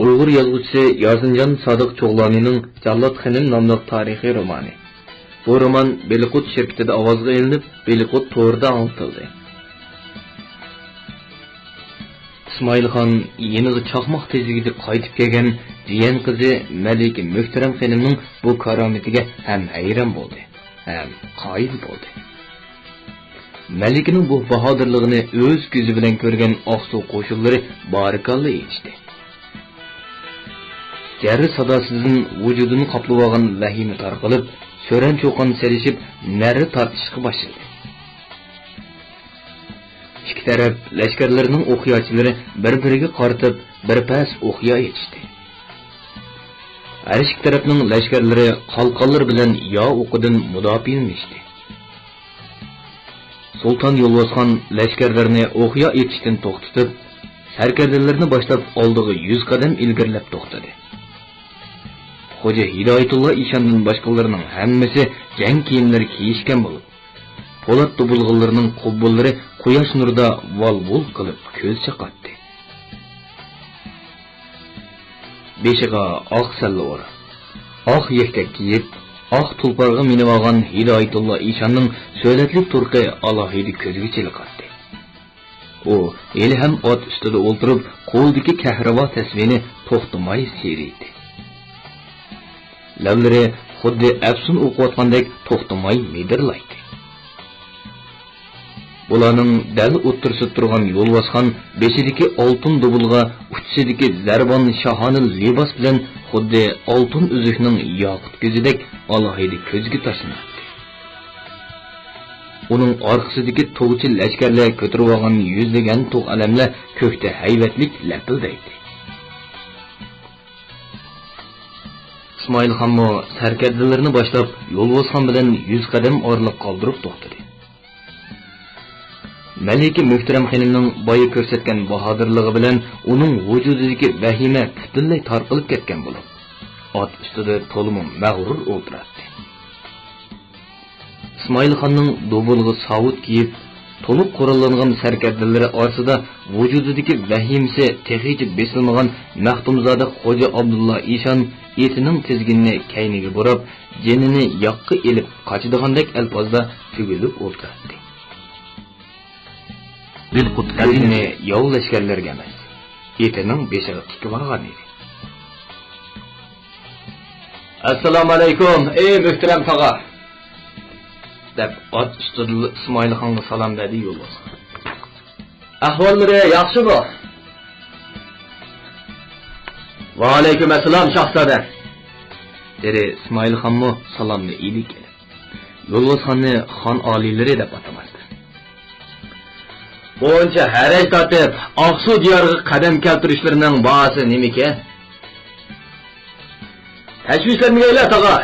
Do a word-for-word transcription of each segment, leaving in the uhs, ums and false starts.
ئۇيغۇر يازغۇچىسى ياسىنجان سادىق چوغلانىنىڭ جاللات خېنىم ناملىق تارىخىي رومانى. بۇ رومان بېلىقۇت شىركىتىدە ئاۋازغا ئېلىنىپ، بېلىقۇت تورىدا ئاڭلىتىلدى. ئىسمائىلخان يېنىغا چاقماق تېزلىكىدە قايتىپ كەلگەن جىيەن قىزى مەلىكە مۆھتەرەم خېنىمنىڭ بۇ كارامىتىگە ھەم ھەيران بولدى، ھەم قايىل بولدى. مەلىكىنىڭ بۇ باھادىرلىقىنى ئۆز كۆزى بىلەن كۆرگەن ئاقسۇ قوشۇنلىرى بارىكاللا ئېيتىشتى. جەررە ساداسىدىن ۋۇجۇدىنى قاپلىۋالغان ۋەھىمە تارقىلىپ، سۆرەن-چۇقان سېلىشىپ، نەرە تارتىشقا باشلىدى. ئىككى تەرەپ لەشكەرلىرىنىڭ ئوقياچىلىرى بىر-بىرىگە قارىتىپ، بىر پەس ئوقيا ئېتىشتى. ھەر ئىككى تەرەپنىڭ لەشكەرلىرى قالقانلىرى بىلەن يا ئوقىدىن مۇداپىئەلىنىشتى. سۇلتان يولۋاسخان لەشكەرلىرىنى ئوقيا ئېتىشتىن توختىتىپ، سەركەردىلىرىنى باشلاپ ئالدىغا يۈز قەدەم ئىلگىرىلەپ توختىدى. خوجا ھىدايەتۇللا ئىشاندىن باشقىلىرىنىڭ ھەممىسى جەڭ كىيىملىرى كىيىشكەن بولۇپ، پولات دۇبۇلغىلىرىنىڭ قوبۇنلىرى قۇياش نۇرىدا ۋال-ۋۇل قىلىپ كۆز چاقاتتى. بېشىغا ئاق سەللىۋۇر، ئاق يەكتەك كىيىپ، ئاق تۇلپارغا مىنىۋالغان ھىدايەتۇللا ئىشاننىڭ سۆلەتلىك تۇرقى ئالاھىدە كۆزگە چېلىقاتتى. ئۇ ھېلىھەم ئات ئۈستىدە ئولتۇرۇپ، قولىدىكى كەھرىبا تەسۋىنى توختىماي سىيرىيتتى. لەۋلىرى خۇددى ئەپسۇن ئوقۇۋاتقاندەك توختىماي مىدىرلايتتى. بۇلارنىڭ دەل ئوتتۇرىسىدا تۇرغان يولۋاسخان بېشىدىكى ئالتۇن دۇبۇلغا، ئۇچىسىدىكى زەربان شاھانە لىباس بىلەن خۇددى ئالتۇن ئۈزۈكنىڭ ياقۇت كۆزىدەك ئالاھىدە كۆزگە تاشلىناتتى. ئۇنىڭ ئارقىسىدىكى تۇغچى لەشكەرلەر كۆتۈرۈۋالغان يۈزلىگەن تۇغ ئەلەملەر كۆكتە ھەيۋەتلىك لەپىلدەيتتى. ئىسمائىلخانمۇ سەركەردىلىرىنى باشلاپ، يولۋاسخان بىلەن يۈز قەدەم ئارىلىق قالدۇرۇپ توختىدى. مەلىكە مۆھتەرەم خېنىمنىڭ بايا كۆرسەتكەن باھادىرلىقى بىلەن ئۇنىڭ ۋۇجۇدىدىكى ۋەھىمە پۈتۈنلەي تارقىلىپ كەتكەن بولۇپ، ئات ئۈستىدە تولىمۇ مەغرۇر ئولتۇراتتى. ئىسمائىلخاننىڭ دۇبۇلغا ساۋۇت كىيىپ، تولۇق قوراللانغان سەركەردىلىرى ئارىسىدا ۋۇجۇدىدىكى ۋەھىمىسى تېخىچە بېسىلمىغان مەختۇمزادە خوجا ئابدۇللا ئىشان ئېتىنىڭ تىزگىنىنى كەينىگە بۇراپ، جېنىنى ياققا ئېلىپ قاچىدىغاندەك ئەلپازدا تۈگۈلۈپ ئولتۇراتتى. بىلقۇت ئۆزىنى ياۋ لەشكەرلىرىگە ئەمەس، ئېتىنىڭ بېشىغا تىكىۋالغان ئىدى. ئەسسالامۇئەلەيكۇم، ئەي مۆھتەرەم تاغا! دەپ ئات ئۈستىدىلا ئىسمائىلخانغا سالام بەردى يولۋاسخان. ئەھۋاللىرى ياخشىمۇ؟ ۋەئەلەيكۇم ئەسسالام، شاھزادە! دېدى ئىسمائىلخانمۇ سالامنى ئېلىپ كېلىپ، يولۋاسخاننى خان ئالىيلىرى دەپ ئاتىماستىن. بۇنچە ھەرەج تارتىپ، ئاقسۇ دىيارىغا قەدەم كەلتۈرۈشلىرىنىڭ باھاسى نېمىكەن؟ تەشۋىشلەنمىگەيلا، تاغا!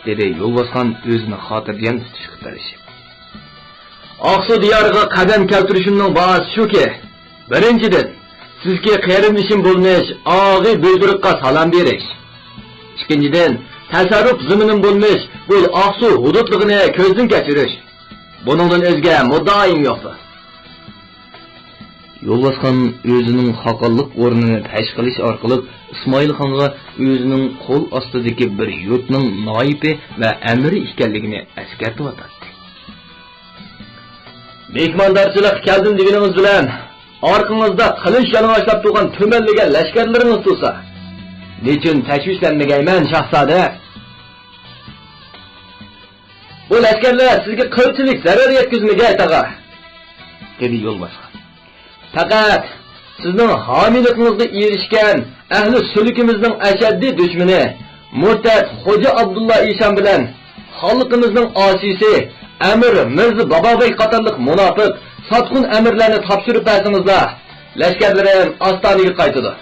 دېدى يولۋاسخان ئۆزىنى خاتىرجەم تۇتۇشقا تىرىشىپ. ئاقسۇ دىيارىغا قەدەم كەلتۈرۈشۈمنىڭ باھاسى شۇكى، بىرىنچىدىن، سىزگە قېرىندىشىم بولمىش ئاغى بۆزرۈكقا سالام بېرىش. ئىككىنچىدىن، تەسەررۇپ زېمىنىم بولمىش بۇ ئاقسۇ ھۇدۇدلۇقىنى كۆزدىن كەچۈرۈش. بۇنىڭدىن ئۆزگە مۇددىئايىم يوقتۇر. يولۋاسخان ئۆزىنىڭ خاقانلىق ئورنىنى پەش قىلىش ئارقىلىق ئىسمائىلخانغا ئۆزىنىڭ قول ئاستىدىكى بىر يۇرتنىڭ نايىپى ۋە ئەمىرى ئىكەنلىكىنى ئەسكەرتىۋاتاتتى. مېھماندارچىلىققا كەلدىم دېگىنىڭىز بىلەن، ئارقىڭىزدا قىلىچ يالىڭاچلاپ تۇرغان تۈمەنلىگەن لەشكەرلىرىڭىز تۇرسا، نېچۈن تەشۋىشلەنمىگەيمەن، شاھزادە؟ بۇ لەشكەرلەر سىزگە قىلچىلىك زەرەر يەتكۈزمىگەي، تاغا، دېدى يولۋاسخان. پەقەت سىزنىڭ ھامىيلىقىڭىزغا ئېرىشكەن ئەھلى سۈلۈكىمىزنىڭ ئەشەددىي دۈشمىنى، مۇرتەت خوجا ئابدۇللا ئىشان بىلەن خانلىقىمىزنىڭ ئاسىيسى ئەمىر مىرزا بابابەگ قاتارلىق مۇناپىق، ساتقۇن ئەمىرلەرنى تاپشۇرۇپ بەرسىڭىزلا، لەشكەرلىرىم ئاستانىگە قايتىدۇ.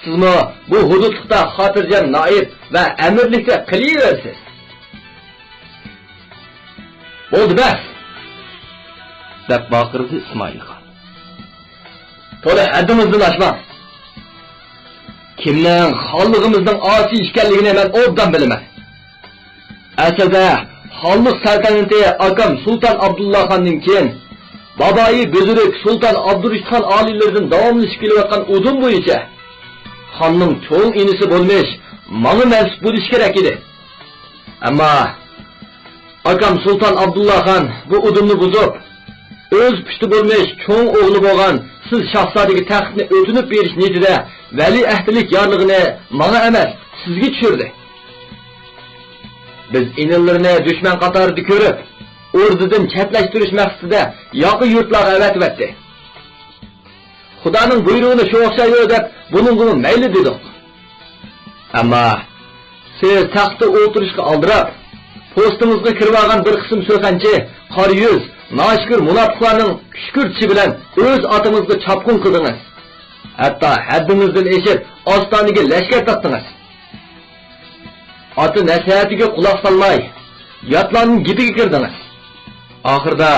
سىزمۇ بۇ ھۇدۇدلۇقتا خاتىرجەم نائىب ۋە ئەمىرلىكتە قېلىۋېرىسىز. بولدى، بەس! دەپ ۋارقىرىدى ئىسمائىل خان. تولا ھەددىڭىزدىن ئاشماڭ. كىمنىڭ خانلىقىمىزنىڭ ئاسىي ئىكەنلىكىنى مەن ئوبدان بىلىمەن. ئەسلىدە، خانلىق سەلتەنىتى ئاكام سۇلتان ئابدۇللا خاندىن كېيىن، بابايى بۈزرۈك سۇلتان ئابدۇرېشىت خان ئالىيلىرىدىن داۋاملىشىپ كېلىۋاتقان ئۇدۇم بويىچە خاننىڭ چوڭ ئىنىسى بولمىش ماڭا مەنسۇپ بولۇشى كېرەك ئىدى. ئەمما ئاكام سۇلتان ئابدۇللا خان بۇ ئۇدۇمنى بۇزۇپ، ئۆز پۇشتى بولمىش چوڭ ئوغلى بولغان سىز شاھزادىگە تەختنى ئۆتۈنۈپ بېرىش نىيىتىدە ۋەلىئەھدىلىك يارلىقىنى ماڭا ئەمەس، سىزگە چۈشۈردى. بىز ئىنىلىرىنى دۈشمەن قاتارىدا كۆرۈپ، ئوردىدىن چەتلەشتۈرۈش مەقسىتىدە ياقا يۇرتلارغا ئەۋەتىۋەتتى. خۇدانىڭ بۇيرۇغىنى شۇ ئوخشايدۇ دەپ، بۇنىڭغىمۇ مەيلى دېدۇق. ئەمما سىز تەختتە ئولتۇرۇشقا ئالدىراپ، پوستىڭىزغا كىرىۋالغان بىر قىسىم سۆكەنچى، قارا يۈز، ناشۈكۈر مۇناپىقلارنىڭ كۈشكۈرتۈشى بىلەن ئۆز ئاتىڭىزغا چاپقۇن قىلدىڭىز. ھەتتا ھەددىڭىزدىن ئېشىپ، ئاستانىگە لەشكەر تارتتىڭىز. ئاتا نەسىھەتىگە قۇلاق سالماي، ياتلارنىڭ گېپىگە كىردىڭىز. ئاخىرىدا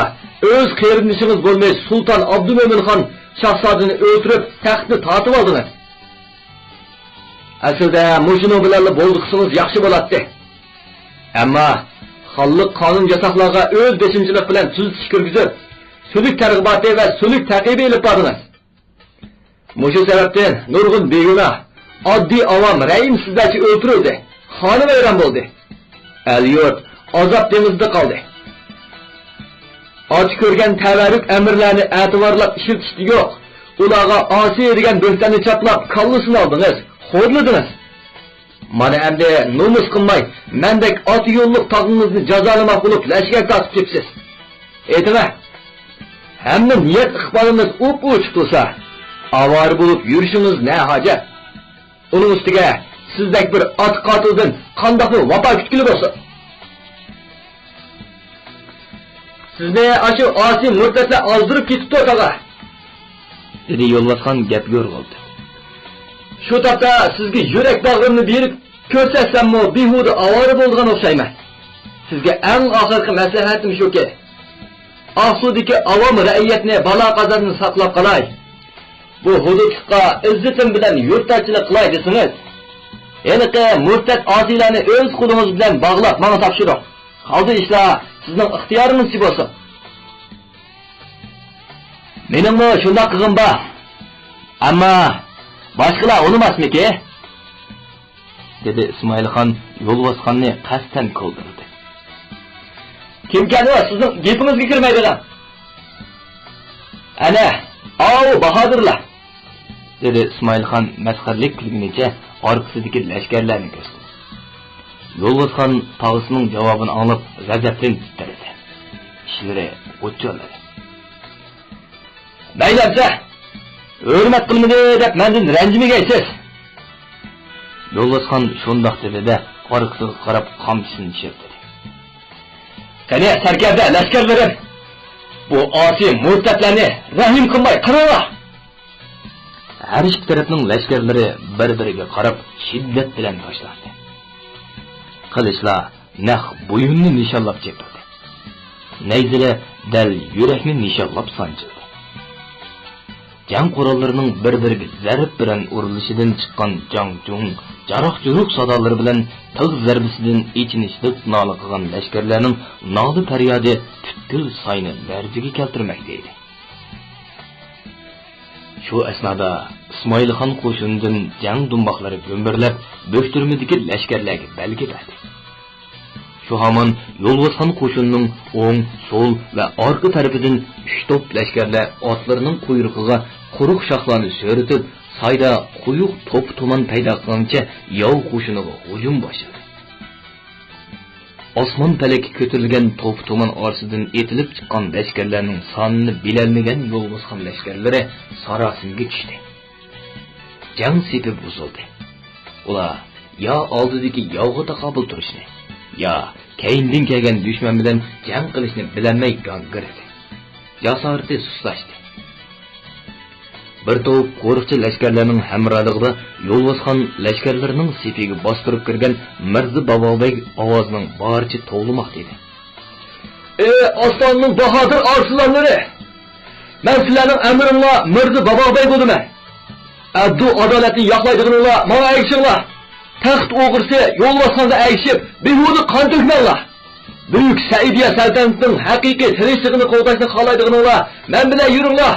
ئۆز قېرىندىشىڭىز بولمىش سۇلتان ئابدۇمۆمىن خان شاھزادىنى ئۆلتۈرۈپ، تەختنى تارتىۋالدىڭىز. ئەسلىدە مۇشۇنىڭ بىلەنلا بولدى قىلسىڭىز ياخشى بولاتتى. ئەمما خانلىق قانۇن-ياساقلارغا ئۆز بېسىمچىلىق بىلەن تۈزىتىش كىرگۈزۈپ، سۈلۈك تەرغىباتى ۋە سۈلۈك تەقىبى ئېلىپ باردىڭىز. مۇشۇ سەۋەبتىن نۇرغۇن بىگۇناھ، ئاددىي ئاۋام رەھىمسىزلەرچە ئۆلتۈرۈلدى، خانىۋەيران بولدى. ئەل-يۇرت ئازاب دېڭىزىدا قالدى. ئاچا كۆرگەن تەۋەررۈك ئەمىرلەرنى ئەتىۋارلاپ ئىشلىتىشتە يوق، ئۇلارغا ئاسىي دېگەن بۆھتاننى چاپلاپ، كاللىسىنى ئالدىڭىز، خورلىدىڭىز. مانا ئەمدى نومۇس قىلماي، مەندەك ئاتا يوللۇق تاغىڭىزنى جازالىماق بولۇپ لەشكەر تارتىپ كېپسىز. ئېيتىڭە، ھەممە نىيەت ئىقبالىڭىز ئوپئوچۇق تۇرسا، ئاۋارە بولۇپ يۈرۈشىڭىز نە ھاجەت؟ ئۇنىڭ ئۈستىگە سىزدەك بىر ئاتا قاتىلدىن قانداقمۇ ۋاپا كۈتكىلى بولسۇن؟ سىزنى ئاشۇ ئاسىي مۇرتەتلەر ئازدۇرۇپ كېتىپتۇ، تاغا. دېدى يولۋاسخان گەپ يورغىلىتىپ. شۇ تاپتا سىزگە يۈرەك باغرىمنى بېرىپ كۆرسەتسەممۇ بىھۇدە ئاۋارە بولىدىغان ئوخشايمەن. سىزگە ئەڭ ئاخىرقى مەسلىھەتىم شۇكى، ئاقسۇدىكى ئاۋام رەئىيەتنى بالا-قازادىن ساقلاپ قالاي. بۇ ھۇدۇدلۇققا ئىززىتىم بىلەن يۇرتدارچىلىق قىلاي دېسىڭىز، ھېلىقى مۇرتەت ئاسىيلارنى ئۆز قولىڭىز بىلەن باغلاپ ماڭا تاپشۇرۇڭ. قالدى ئىشلار سىزنىڭ ئىختىيارىڭىزچە بولسۇن. مېنىڭمۇ شۇنداق قىلغۇم بار. ئەمما باشقىلار ئۇنىماسمىكى؟ دېدى ئىسمائىلخان يولۋاسخاننى قەستەن كولدۇردى. كىمكەن ئۇ سىزنىڭ گېپىڭىزگە كىرمەيدىغان؟ ئەنە، ئاۋۇ باھادىرلار! دېدى ئىسمائىلخان مەسخىرىلىك كۈلگىنىچە ئارقىسىدىكى لەشكەرلەرنى كۆرسىتىپ. يولۋاسخان تاغىسىنىڭ جاۋابىنى ئاڭلاپ غەزەپتىن تىترىدى. ئىشلىرى غۇچچىلىدى. مەيلى ئەمسە، ھۆرمەت قىلمىدى دەپ مەندىن رەنجىمىگەيسىز. يولۋاسخان شۇنداق دېدى-دە، ئارقىسىغا قاراپ قامچىسىنى چىرتىدى. قېنى، سەركەردە لەشكەرلىرىم، بۇ ئاسىي مۇرتەتلەرنى رەھىم قىلماي قىلىڭلار! ھەر ئىككى تەرەپنىڭ لەشكەرلىرى بىر-بىرىگە قاراپ شىددەت بىلەن باشلاندى. قىلىچلار نەق بويۇننى نىشانلاپ چېپىلدى. نەيزىلەر دەل يۈرەكنى نىشانلاپ سانجىلدى. جەڭ قوراللىرىنىڭ بىر-بىرىگە زەرب بىلەن ئۇرۇلۇشىدىن چىققان جاڭ-جۇڭ، جاراق-جۇرۇق سادالىرى بىلەن تىغ زەربىسىدىن ئېچىنىشلىق نالە قىلغان لەشكەرلەرنىڭ نالە-پەريادى پۈتكۈل ساينى لەرزىگە كەلتۈرمەكتە ئىدى. شۇ ئەسنادا ئىسمائىلخان قوشۇنىدىن جەڭ دۇمباقلىرى گۈمبۈرلەپ، بۆكتۈرمىدىكى لەشكەرلەرگە بەلگە بەردى. شۇ ھامان يولۋاسخان قوشۇنىنىڭ ئوڭ، سول ۋە ئارقا تەرىپىدىن ئۈچ توپ لەشكەرلەر ئاتلىرىنىڭ قۇيرۇقىغا قۇرۇق شاخلارنى سۆرىتىپ، سايدا قويۇق توپا تۇمان پەيدا قىلغانچە ياۋ قوشۇنىغا ھۇجۇم باشلىدى. ئاسمان پەلەككە كۆتۈرۈلگەن توپا تۇمان ئارىسىدىن ئېتىلىپ چىققان لەشكەرلەرنىڭ سانىنى بىلەلمىگەن يولۋاسخان لەشكەرلىرى ساراسىمىگە چۈشتى. جەڭ سېپى بۇزۇلدى. ئۇلار يا ئالدىدىكى ياۋغا تاقابىل تۇرۇشنى، يا كەينىدىن كەلگەن دۈشمەن بىلەن جەڭ قىلىشنى بىلەلمەي گاڭگىرىدى. جاسارىتى سۇسلاشتى. بىر توپ قورۇقچى لەشكەرلەرنىڭ ھەمراھلىقىدا يولۋاسخان لەشكەرلىرىنىڭ سېپىگە باستۇرۇپ كىرگەن مىرزا بابابەگ ئاۋازىنىڭ بارىچە توۋلىماقتا ئىدى. ئى ئاسماننىڭ باھادىر ئارسلانلىرى! مەن سىلەرنىڭ ئەمىرىڭلار مىرزا بابابەگ بولىمەن. ئەدۇ ئادالەتنى ياقلايدىغىنىڭلار ماڭا ئەگىشىڭلار. تەخت ئوغرىسى يولۋاسخانغا ئەگىشىپ، بىھۇدە قان تۆكمەڭلار. بۈيۈك سەئىدىيە سەلتەنىتىنىڭ ھەقىقىي تىنچلىقىنى قوغداشنى خالايدىغىنىڭلار مەن بىلەن يۈرۈڭلار.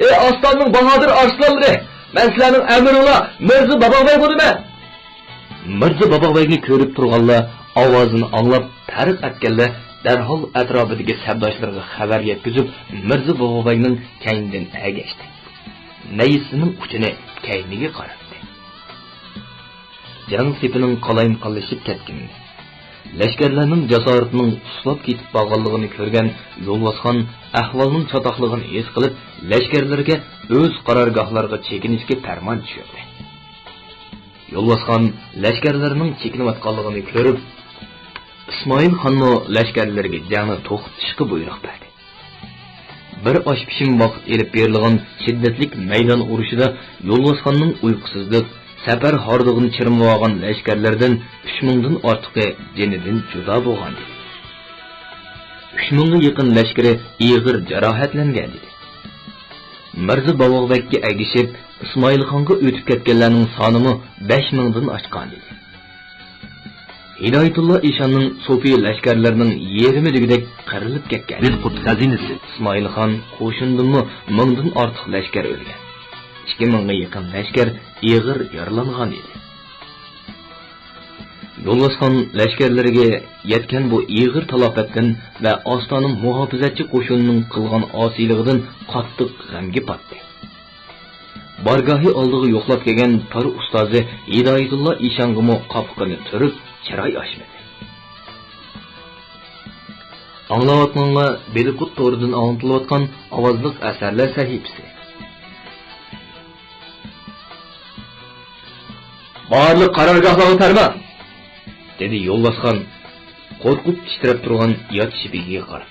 ئى ئاسماننىڭ باھادىر ئارسلانلىرى! مەن سىلەرنىڭ ئەمىرىڭلار مىرزا باباغبەگ بولىمەن! مىرزا باباغبەگنى كۆرۈپ تۇرغانلار ئاۋازىنى ئاڭلاپ پەرق ئەتكەنلەر دەرھال ئەتراپىدىكى سەپداشلىرىغا خەۋەر يەتكۈزۈپ، مىرزا باباغبەگنىڭ كەينىدىن ئەگەشتى. نەيزىسىنىڭ ئۇچىنى كەينىگە قاراتتى. جەڭ سېپىنىڭ قالايمىقانلىشىپ كەتكىنىنى، لەشكەرلەرنىڭ جاسارىتىنىڭ سۇسلاپ كېتىپ بارغانلىقىنى كۆرگەن يولۋاسخان ئەھۋالنىڭ چاتاقلىقىنى ھېس قىلىپ، لەشكەرلىرىگە ئۆز قارارگاھلىرىغا چېكىنىشكە پەرمان چۈشۈردى. يولۋاسخان لەشكەرلىرىنىڭ چېكىنىۋاتقانلىقىنى كۆرۈپ، ئىسمائىل خانمۇ لەشكەرلىرىگە جەڭنى توختىتىشقا بۇيرۇق بەردى. بىر ئاش پىشىم ۋاقىت ئېلىپ بېرىلغان شىددەتلىك مەيدان ئۇرۇشىدا يولۋاسخاننىڭ ئۇيقۇسىزلىق، سەپەر ھاردۇقىنى چىرمىۋالغان لەشكەرلىرىدىن ئۈچ مىڭدىن ئارتۇقى جېنىدىن جۇدا بولغانىدى. ئۈچ مىڭغا يېقىن لەشكىرى ئېغىر جاراھەتلەنگەنىدى. مىرزا باۋاغبەگكە ئەگىشىپ، ئىسمائىلخانغا ئۆتۈپ كەتكەنلەرنىڭ سانىمۇ بەش مىڭدىن ئاشقانىدى. ھىدايەتۇللا ئىشاننىڭ سوپى لەشكەرلىرىنىڭ يېرىمى دېگۈدەك قىرىلىپ كەتكەن. بىلقۇت خەزىنىسى. ئىسمائىلخان قوشۇنىدىنمۇ مىڭدىن ئارتۇق لەشكەر ئۆلگەن. ئىككى مىڭغا يېقىن لەشكەر ئېغىر يارىلانغان ئىدى. يولۋاسخان لەشكەرلىرىگە يەتكەن بۇ ئېغىر تالاپەتتىن ۋە ئاستانە مۇھاپىزەتچى قوشۇنىنىڭ قىلغان ئاسىيلىقىدىن قاتتىق غەمگە پاتتى. بارگاھى ئالدىغا يوقلاپ كەلگەن تار ئۇستازى ھىدايەتۇللا ئىشانغىمۇ قاپىقىنى تۈرۈپ، چىراي ئاچمىدى. ئاڭلاۋاتقانلار بىلقۇت تورىدىن ئاڭلىتىلىۋاتقان ئاۋازلىق ئەسەرلەر سەھىپىسى. بارلىق قارارگاھلارغا پەرمان! دېدى يولۋاسخان قورقۇپ تىترەپ تۇرغان يات شىپىگىگە قاراپ.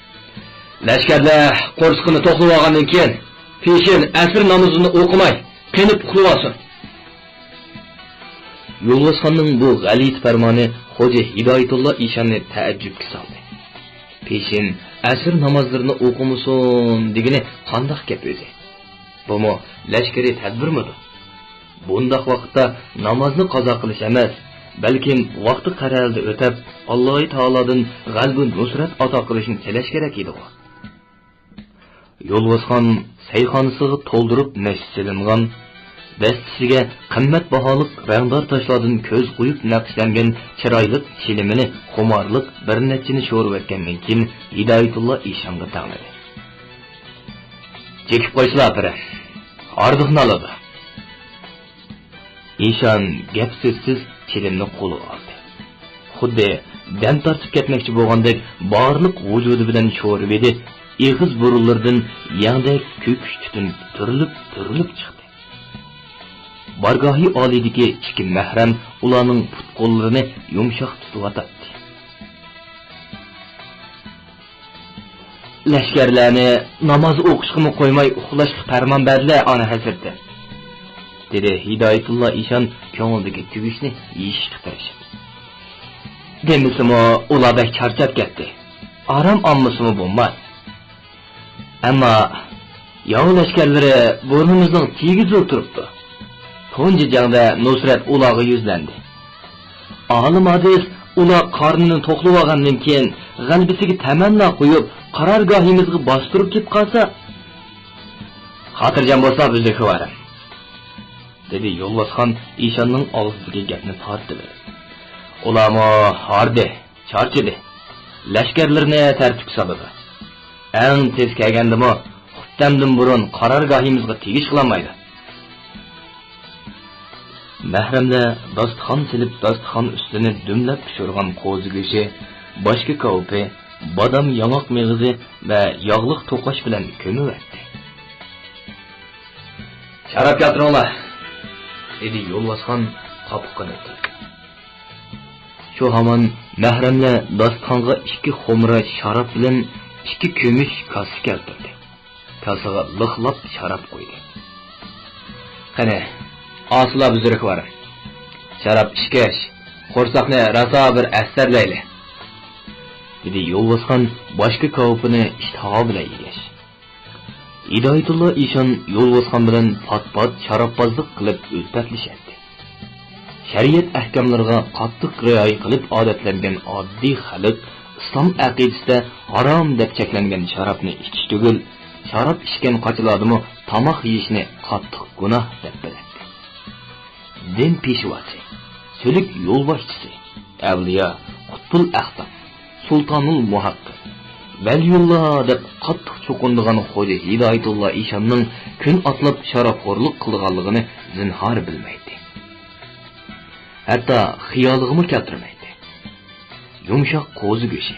لەشكەرلەر قورسىقىنى توقلىۋالغاندىن كېيىن، پېشىن ئەسىر نامىزىنى ئوقۇماي، قېنىپ ئۇخلىۋالسۇن. يولۋاسخاننىڭ بۇ غەلىتە پەرمانى خوجا ھىدايەتۇللا ئىشاننى تەئەججۈپكە سالدى. پېشىن ئەسىر نامازلىرىنى ئوقۇمىسۇن دېگىنى قانداق گەپ ئۆزى؟ بۇمۇ لەشكىرىي تەدبىرمىدۇ؟ بۇنداق ۋاقىتتا نامازنى قازا قىلىش ئەمەس، بەلكىم ۋاقتى قەرەلدە ئۆتەپ، ئاللاھى تائالادىن غەلىبە نۇسرەت ئاتا قىلىشنى تىلەش كېرەك ئىدىغۇ. يولۋاسخان سەيخانىسىغا تولدۇرۇپ نەشتە سېلىنغان، دەستىسىگە قىممەت باھالىق رەڭدار تاشلاردىن كۆز قويۇپ نەقىشلەنگەن چىرايلىق چىلىمىنى خۇمارلىق بىر نەچچىنى شورۇۋەتكەندىن كېيىن، ھىدايەتۇللا ئىشانغا تەڭلىدى. چېكىپ قويسىلا، ئاپىرىن. ھاردۇقنى ئالىدۇ. ئىشان گەپ-سۆزسىز چىلىمنى قولىغا ئالدى. خۇددى دەم تارتىپ كەتمەكچى بولغاندەك بارلىق ۋۇجۇدى بىلەن شورىۋىدى، ئېغىز بۇرۇنلىرىدىن يەڭدەك كۆكۈش تۈتۈن تۈرۈلۈپ-تۈرۈلۈپ چىقتى. بارگاھى ئالىيدىكى ئىككى مەھرەم ئۇلارنىڭ پۇت-قوللىرىنى يۇمشاق تۇتۇۋاتاتتى. لەشكەرلەرنى ناماز ئوقۇشقىمۇ قويماي ئۇخلاشقا پەرمان بەردىلە، ئانا ھەزرىتى، دېدى ھىدايەتۇللا ئىشان كۆڭلىدىكى تۈگۈشنى يېشىشقا تىرىشىپ. دېمىسىمۇ ئۇلار بەك چارچاپ كەتتى. ئارام ئالمىسىمۇ بولماس. ئەمما ياۋ لەشكەرلىرى بۇرنىمىزنىڭ تېگىدىلا تۇرۇپتۇ. تۇنجى جەڭدە نۇسرەت ئۇلارغا يۈزلەندى. ئالىم ھادىس ئۇلار قارنىنى توقلىۋالغاندىن كېيىن، غەلىبىسىگە تەمەننا قويۇپ، قارارگاھىمىزغا باستۇرۇپ كېلىپ قالسا، خاتىرجەم بولسا بىزدە خىۋارىم، دېدى يولۋاسخان ئىشاننىڭ ئاغزىدىكى گەپنى تارتىۋېلىپ. ئۇلارمۇ ھاردى، چارچىدى. لەشكەرلىرىنى تەرتىپكە سالىدۇ. ئەڭ تېز كەلگەندىمۇ خۇپتەمدىن بۇرۇن قارارگاھىمىزغا تېگىش قىلالمايدۇ. مەھرەملەر داستىخان سېلىپ، داستىخان ئۈستىنى دۈملەپ پىشۇرغان قوزا گۆشى، باشكا كاۋىپى، بادام ياڭاق مېغىزى ۋە ياغلىق توقاش بىلەن كۆمۈۋەتتى. شاراب كەلتۈرۈڭلار، دېدى يولۋاسخان قاپىقىنى تۈرۈپ. شۇ ھامان مەھرەملەر داستىخانغا ئىككى خۇمرا شاراب بىلەن ئىككى كۈمۈش كاسا كەلتۈردى. كاسىغا لىقلاپ شاراب قۇيدى. قېنى، ئاسىلا بۇزرۇكۋار. شاراب ئىچكەچ، قورساقنى راسا بىر ئەستەرلەيلى، دېدى يولۋاسخان باشكا كاۋىپىنى ئىشتىھا بىلەن يېگەچ. ھىدايەتۇللا ئىشان يولۋاسخان بىلەن پات-پات شاراببازلىق قىلىپ ئۈلپەتلىشەتتى. شەرىئەت ئەھكاملىرىغا قاتتىق رىئايە قىلىپ ئادەتلەنگەن ئاددىي خەلق ئىسلام ئەقىدىسىدە ھارام دەپ چەكلەنگەن شارابنى ئىچىش تۈگۈل، شاراب ئىچكەن قاچىلاردىمۇ تاماق يېيىشنى قاتتىق گۇناھ دەپ بىلەتتى. دىن پېشۋاسى، سۈلۈك يولباشچىسى، ئەۋلىيا قۇتبۇل ئەختام، سۇلتانۇل مۇھەققىق، ۋەلىيۇللا دەپ قاتتىق چوقۇنىدىغان خوجا ھىدايەتۇللا ئىشاننىڭ كۈن ئاتلاپ شارابخورلۇق قىلىدىغانلىقىنى زىنھار بىلمەيتتى. ھەتتا خىيالىغىمۇ كەلتۈرمەيتتى. يۇمشاق قوزا گۆشى،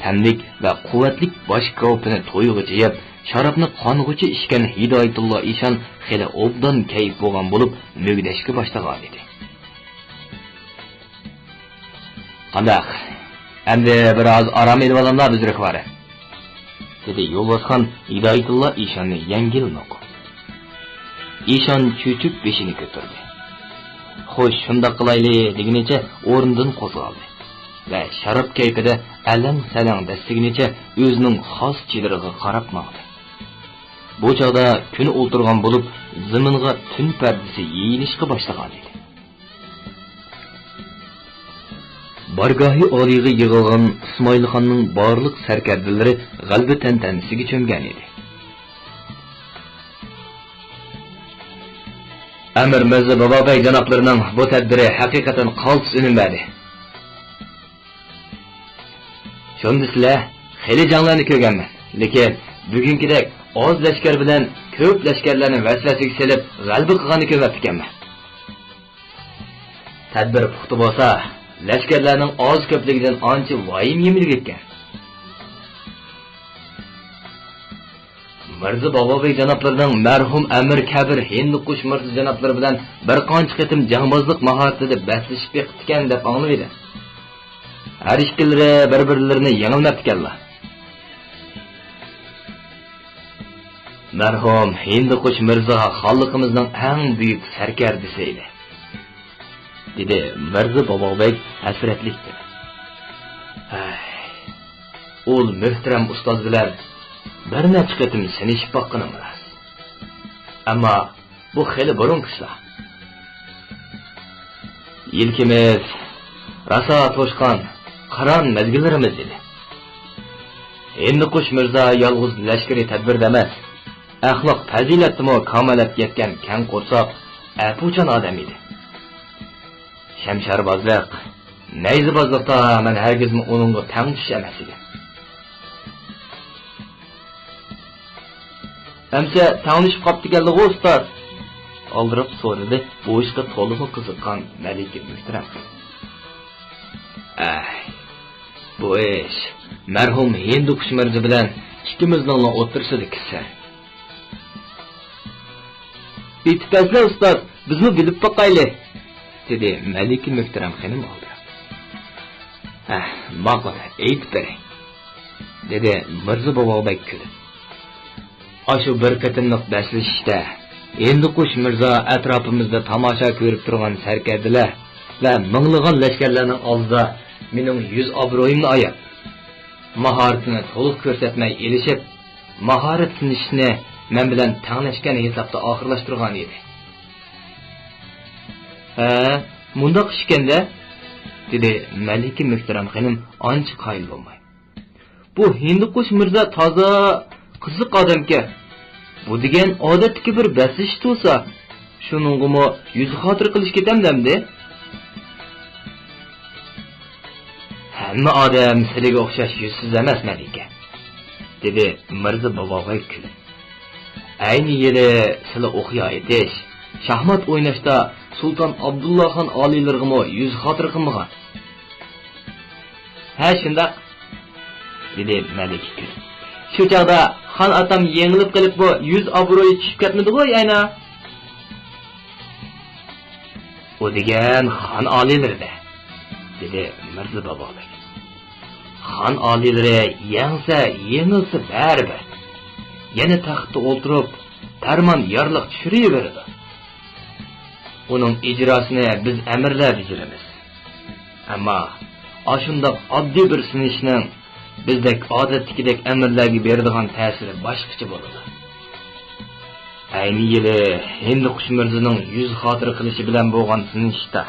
تەملىك ۋە قۇۋۋەتلىك باش كاۋىپىنى تويغۇچە يەپ، شارابنى قانغۇچە ئىچكەن ھىدايەتۇللا ئىشان خېلى ئوبدان كەيپ بولغان بولۇپ، مۈگدەشكە باشلىغانىدى. «قانداق؟ ئەمدى بىر ئاز ئارام ئېلىۋالامدا، بۈزرۈك ۋارى؟» دېدى يولۋاسخان ھىدايەتۇللا ئىشاننى يەڭگىل نوقۇپ. ئىشان چۆچۈپ بېشىنى كۆتۈردى. «خوش، شۇنداق قىلايلى» دېگىنىچە ئورنىدىن قوزغالدى ۋە شاراب كەيپىدە ئەلەڭ-سەلەڭ دەسسىگىنىچە ئۆزىنىڭ خاس چېدىرىغا قاراپ ماڭدى. بۇ چاغدا كۈن ئولتۇرغان بولۇپ، زېمىنغا تۈن پەردىسى يېيىلىشقا باشلىغانىدى. بارگاھى ئالىيغا يىغىلغان ئىسمائىلخاننىڭ بارلىق سەركەردىلىرى غەلىبە تەنتەنىسىگە چۆمگەنىدى. «ئەمىر مىرزا بابابەگ جانابلىرىنىڭ بۇ تەدبىرى ھەقىقەتەن قالتىس ئۈنۈم بەردى. شۇندا سىلەر خېلى جەڭلەرنى كۆرگەنمەن، لېكىن بۈگۈنكىدەك ئاز لەشكەر بىلەن كۆپ لەشكەرلەرنى ۋەسۋەسىگە سېلىپ غەلىبە قىلغاننى كۆرمەپتىكەنمەن. تەدبىر پۇختا بولسا، لەشكەرلەرنىڭ ئاز-كۆپلۈكىدىن ئانچە ۋايىم يېمىلىگەن. مىرزا بابابەگ جانابلىرىنىڭ مەرھۇم ئەمىر كەبىر ھىندىقۇش مىرزا جانابلىرى بىلەن بىر قانچە قېتىم جەڭبازلىق ماھارىتىدە بەسلىشىپ بېقىپتىكەن دەپ ئاڭلىۋىدىم. ھەر ئىككىلىرى بىر-بىرلىرىنى يېڭەلمەپتىكەنلا. مەرھۇم ھىندىقۇش مىرزا خانلىقىمىزنىڭ ئەڭ بۈيۈك سەركەردىسى ئىدى»، دېدى مىرزا بابابەگ ھەسرەتلىك پېلەن. ھەي، ئۇ مۆھتەرەم ئۇستاز بىلەن بىر نەچچە قېتىم سىنىشىپ باققىنىم راست. ئەمما بۇ خېلى بۇرۇنقى ئىشلار. يىلكىمىز راسا توشقان قاران مەزگىللىرىمىز ئىدى. ھىندىقۇش مىرزا يالغۇز لەشكىرىي تەدبىردە ئەمەس، ئەخلاق پەزىلەتتىمۇ كامالەتكە يەتكەن كەڭ قورساق، ئەپۇچان ئادەم ئىدى. شەمشەربازلىق، نەيزىبازلىقتا مەن ھەرگىزمۇ ئۇنىڭغا تەڭتۇش ئەمەس ئىدىم. ئەمسە تەڭلىشىپ قاپتىكەنلىغۇ ئۇستاز؟ ئالدىراپ سورىدى بۇ ئىشقا تولىمۇ قىزىققان مەلىكە مۆھتەرەم. ئەھ، بۇ ئىش مەرھۇم ھىندىقۇش مىرزا بىلەن ئىككىمىزنىڭلا ئوتتۇرىسىدا كىسەن. ئېيتىپ بەرسىلە ئۇستاز، بىزمۇ بىلىپ باقايلى، دېدى مەلىكە مۆھتەرەم خېنىم ئالدىراپ. ھە، ماقۇل، ئېيتىپ بېرەي، دېدى مىرزا بوۋاق بەگ كۈلۈپ. ئاشۇ بىر قېتىملىق بەسلىشىشتە ھىندىقۇش مىرزا ئەتراپىمىزدا تاماشا كۆرۈپ تۇرغان سەركەردىلەر ۋە مىڭلىغان لەشكەرلەرنىڭ ئالدىدا مېنىڭ يۈز ئابرۇيۇمنى ئاياپ، ماھارىتىنى تولۇق كۆرسەتمەي ئېلىشىپ، ماھارەت سىنىشىشنى مەن بىلەن تەڭلەشكەن ھېسابتا ئاخىرلاشتۇرغان ئىدى. ھە، مۇنداق ئىش ئىكەن-دە، دېدى مەلىكە مۆھتەرەم خېنىم ئانچە قايىل بولماي. بۇ ھىندىقۇش مىرزا تازا قىزىق ئادەمكەن. بۇ دېگەن ئادەتتىكى بىر بەسلىشىش تۇرسا، شۇنىڭغىمۇ يۈز خاتىرە قىلىش كېتەمدۇ ئەمدى؟ ھەممە ئادەم سىلىگە ئوخشاش يۈزسىز ئەمەس، مەلىكە، دېدى مىرزا بوۋاق بەگ كۈلۈپ. ئەينى يىلى سىلى ئوقيا ئېتىش، شاھمات ئويناشتا سۇلتان ئابدۇللاخان ئالىيلىرىغىمۇ يۈز خاتىرە قىلمىغان. ھە، شۇنداق، دېدى مەلىكە كۈلۈپ. شۇ چاغدا خان ئاتام يېڭىلىپ قېلىپمۇ يۈز ئابرۇيى چۈشۈپ كەتمىدىغۇ يەنە؟ ئۇ دېگەن خان ئالىيلىرىدە، دېدى مىرزا بابا بەگ. خان ئالىيلىرى يەڭسە، يېڭىلسا بەرىبىر. يەنە تەختتە ئولتۇرۇپ، پەرمان يارلىق چۈشۈرۈۋېرىدۇ. ئۇنىڭ ئىجراسىنى بىز ئەمىرلەر بېجىرىمىز. ئەمما ئاشۇنداق ئاددىي بىر سىنىشنىڭ بىزدەك ئادەتتىكىدەك ئەمىرلەرگە بېرىدىغان تەسىرى باشقىچە بولىدۇ. ئەينى يىلى ھىندىقۇش مىرزىنىڭ يۈز خاتىرە قىلىشى بىلەن بولغان سىنىشىشتا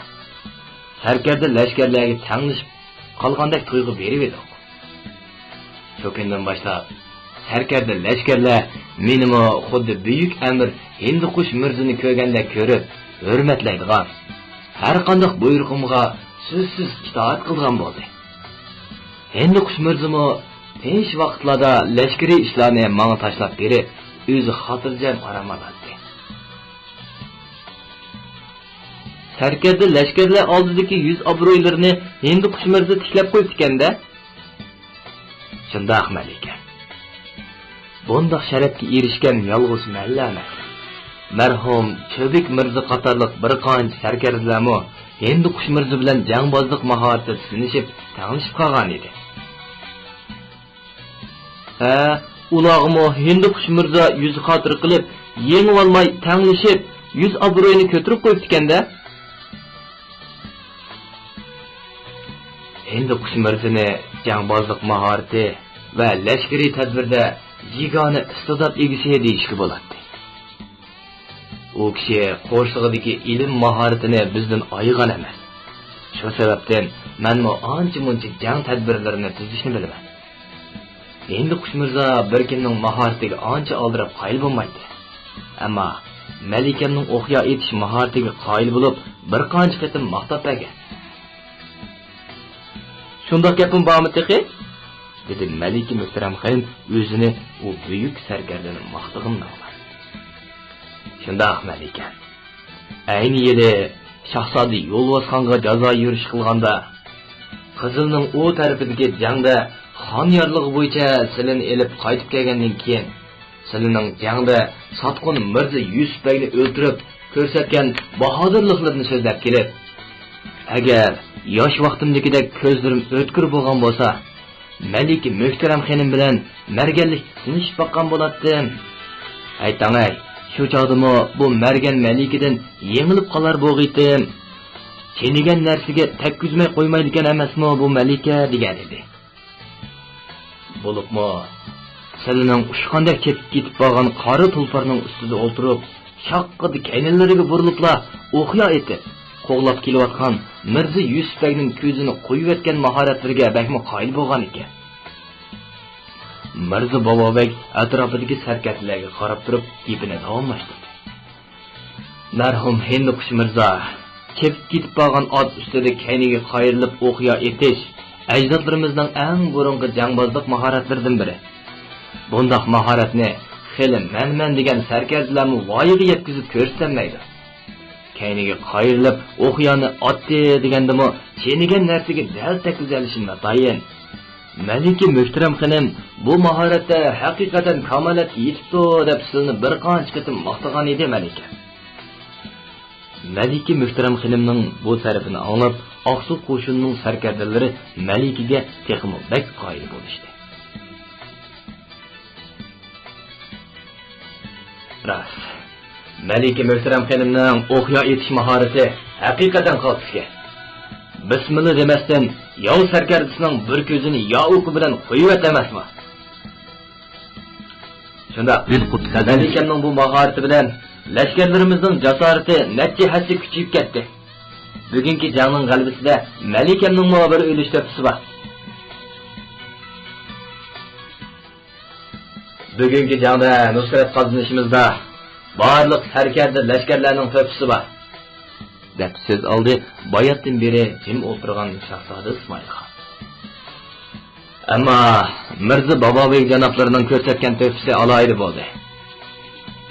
سەركەردە لەشكەرلەرگە تەڭلىشىپ قالغاندەك تۇيغۇ بېرىۋىدۇق. شۇ كۈندىن باشلاپ سەركەردە لەشكەرلەر مېنىمۇ خۇددى بۈيۈك ئەمىر ھىندىقۇش مىرزىنى كۆرگەندەك كۆرۈپ، ھۆرمەتلەيدىغان، ھەرقانداق بۇيرۇقۇمغا سۆزسىز ئىتائەت قىلىدىغان بولدى. ھىندىقۇش مىرزىمۇ تىنچ ۋاقىتلاردا لەشكىرىي ئىشلارنى ماڭا تاشلاپ بېرىپ، ئۆزى خاتىرجەم ئارام ئالاتتى. سەركەردە لەشكەرلەر ئالدىدىكى يۈز ئابرۇيلىرىنى ھىندىقۇش مىرزا تىكلەپ قويۇپتىكەن-دە؟ شۇنداق، مەلىكە. بۇنداق شەرەپكە ئېرىشكەن يالغۇز مەنلا ئەمەس. مەرھۇم چۆبۈك مىرزا قاتارلىق بىر قانچە سەركەردىلەرمۇ ھىندىقۇش مىرزا بىلەن جەڭبازلىق ماھارىتىدە سىنىشىپ، تەڭلىشىپ قالغان ئىدى. ھە، ئۇلارغىمۇ ھىندىقۇش مىرزا يۈز خاتىرە قىلىپ، يېڭىۋالماي تەڭلىشىپ، يۈز ئابرۇيىنى كۆتۈرۈپ قويۇپتىكەن-دە. ھىندىقۇش مىرزىنى جەڭبازلىق ماھارىتى ۋە لەشكىرىي تەدبىردە يېگانە ئىستىدات ئىگىسى دېيىشكە بولاتتى. ئۇ كىشى قورسىقىدىكى ئىلىم ماھارىتىنى بىزدىن ئايىغان ئەمەس. شۇ سەۋەبتىن مەنمۇ ئانچە-مۇنچە جەڭ تەدبىرلىرىنى تۈزۈشنى بىلىمەن. ھىندىقۇش مىرزا بىر كىمنىڭ ماھارىتىگە ئانچە ئالدىراپ قايىل بولمايتتى. ئەمما مەلىكەمنىڭ ئوقيا ئېتىش ماھارىتىگە قايىل بولۇپ، بىر قانچە قېتىم ماختاپ بەرگەن. شۇنداق گەپمۇ بارمۇ تېخى؟ دېدى مەلىكە مۆھتەرەم خېنىم ئۆزىنى ئۇ بۈيۈك سەركەردىنى ماختىغىنىنى ئاڭلاپ. شۇنداق، مەلىكە. ئەينى يىلى شاھزادە يولۋاسخانغا جازا يۈرۈش قىلغاندا، قىزىلنىڭ ئۇ تەرىپىدىكى جەڭدە خان يارلىقى بويىچە سىلىنى ئېلىپ قايتىپ كەلگەندىن كېيىن، سىلىنىڭ جەڭدە ساتقۇن مىرزا يۈسۈپ بەگنى ئۆلتۈرۈپ كۆرسەتكەن باھادىرلىقلىرىنى سۆزلەپ كېلىپ، ئەگەر ياش ۋاقتىمدىكىدەك كۆزلىرىم ئۆتكۈر بولغان بولسا، مەلىكە مۆھتەرەم خېنىم بىلەن مەرگەنلىكتە سىنىشىپ باققان بولاتتىم. ئەيتەڭەي، شۇ چاغدىمۇ بۇ مەرگەن مەلىكىدىن يېڭىلىپ قالار بولغىيتىم. چېنىگەن نەرسىگە تەگكۈزمەي قويمايدىكەن ئەمەسمۇ بۇ مەلىكە، دېگەن ئىدى. بولۇپمۇ سىلىنىڭ ئۇچقاندەك چېپىپ كېتىپ بارغان قارا تۇلپارنىڭ ئۈستىدە ئولتۇرۇپ، شاققىدە كەينىلىرىگە بۇرۇلۇپلا ئوقيا ئېتىپ، قوغلاپ كېلىۋاتقان مىرزا يۈسۈپ بەگنىڭ كۆزىنى قويۇۋەتكەن ماھارەتلىرىگە بەكمۇ قايىل بولغان ئىكەن. مىرزا بابا بەگ ئەتراپىدىكى سەركەردىلەرگە قاراپ تۇرۇپ گېپىنى داۋاملاشتۇردى. مەرھۇم ھىندىقۇش مىرزا چېپىپ كېتىپ بارغان ئات ئۈستىدە كەينىگە قايرىلىپ ئوقيا ئېتىش ئەجدادلىرىمىزنىڭ ئەڭ بۇرۇنقى جەڭبازلىق ماھارەتلىرىدىن بىرى. بۇنداق ماھارەتنى خېلى مەن-مەن دېگەن سەركەردىلەرمۇ ۋايىغا يەتكۈزۈپ كۆرسىتەلمەيدۇ. كەينىگە قايرىلىپ ئوقيانى ئاتتى دېگەندىمۇ چېنىگەن نەرسىگە دەل تەگكۈزەلىشى ناتايىن. مەلىكە مۆھتەرەم خېنىم بۇ ماھارەتتە ھەقىقەتەن كامالەتكە يېتىپتۇ دەپ سىلىنى بىر قانچە قېتىم ماختىغان ئىدى مەلىكە. مەلىكە مۆھتەرەم خېنىمنىڭ بۇ تەرىپىنى ئاڭلاپ، ئاقسۇ قوشۇنىنىڭ سەركەردىلىرى مەلىكىگە تېخىمۇ بەك قايىل بولۇشتى. راست، مەلىكە مۆھتەرەم خېنىمنىڭ ئوقيا ئېتىش ماھارىتى ھەقىقەتەن قالتىسكەن. بىسمىللا دېمەستىن، ياۋ سەركەردىسىنىڭ بىر كۆزىنى يا ئوقى بىلەن قويۇۋەت ئەمەسمۇ؟ شۇنداق. مەلىكەمنىڭ بۇ ماھارىتى بىلەن لەشكەرلىرىمىزنىڭ جاسارىتى نەچچە ھەسسە كۈچىيىپ كەتتى. بۈگۈنكى جەڭنىڭ غەلىبىسىدە مەلىكەمنىڭمۇ بىر ئۈلۈش تۆھپىسى بار. بۈگۈنكى جەڭدە نۇسرەت قازىنىشىمىزدا بارلىق سەركەردە لەشكەرلەرنىڭ تۆھپىسى بار، دەپ سۆز ئالدى باياتتىن بېرى جىم ئولتۇرغان شاھزادە ئىسمائىل خان. ئەمما مىرزا بابابېگ جانابلىرىنىڭ كۆرسەتكەن تۆھپىسى ئالاھىدە بولدى.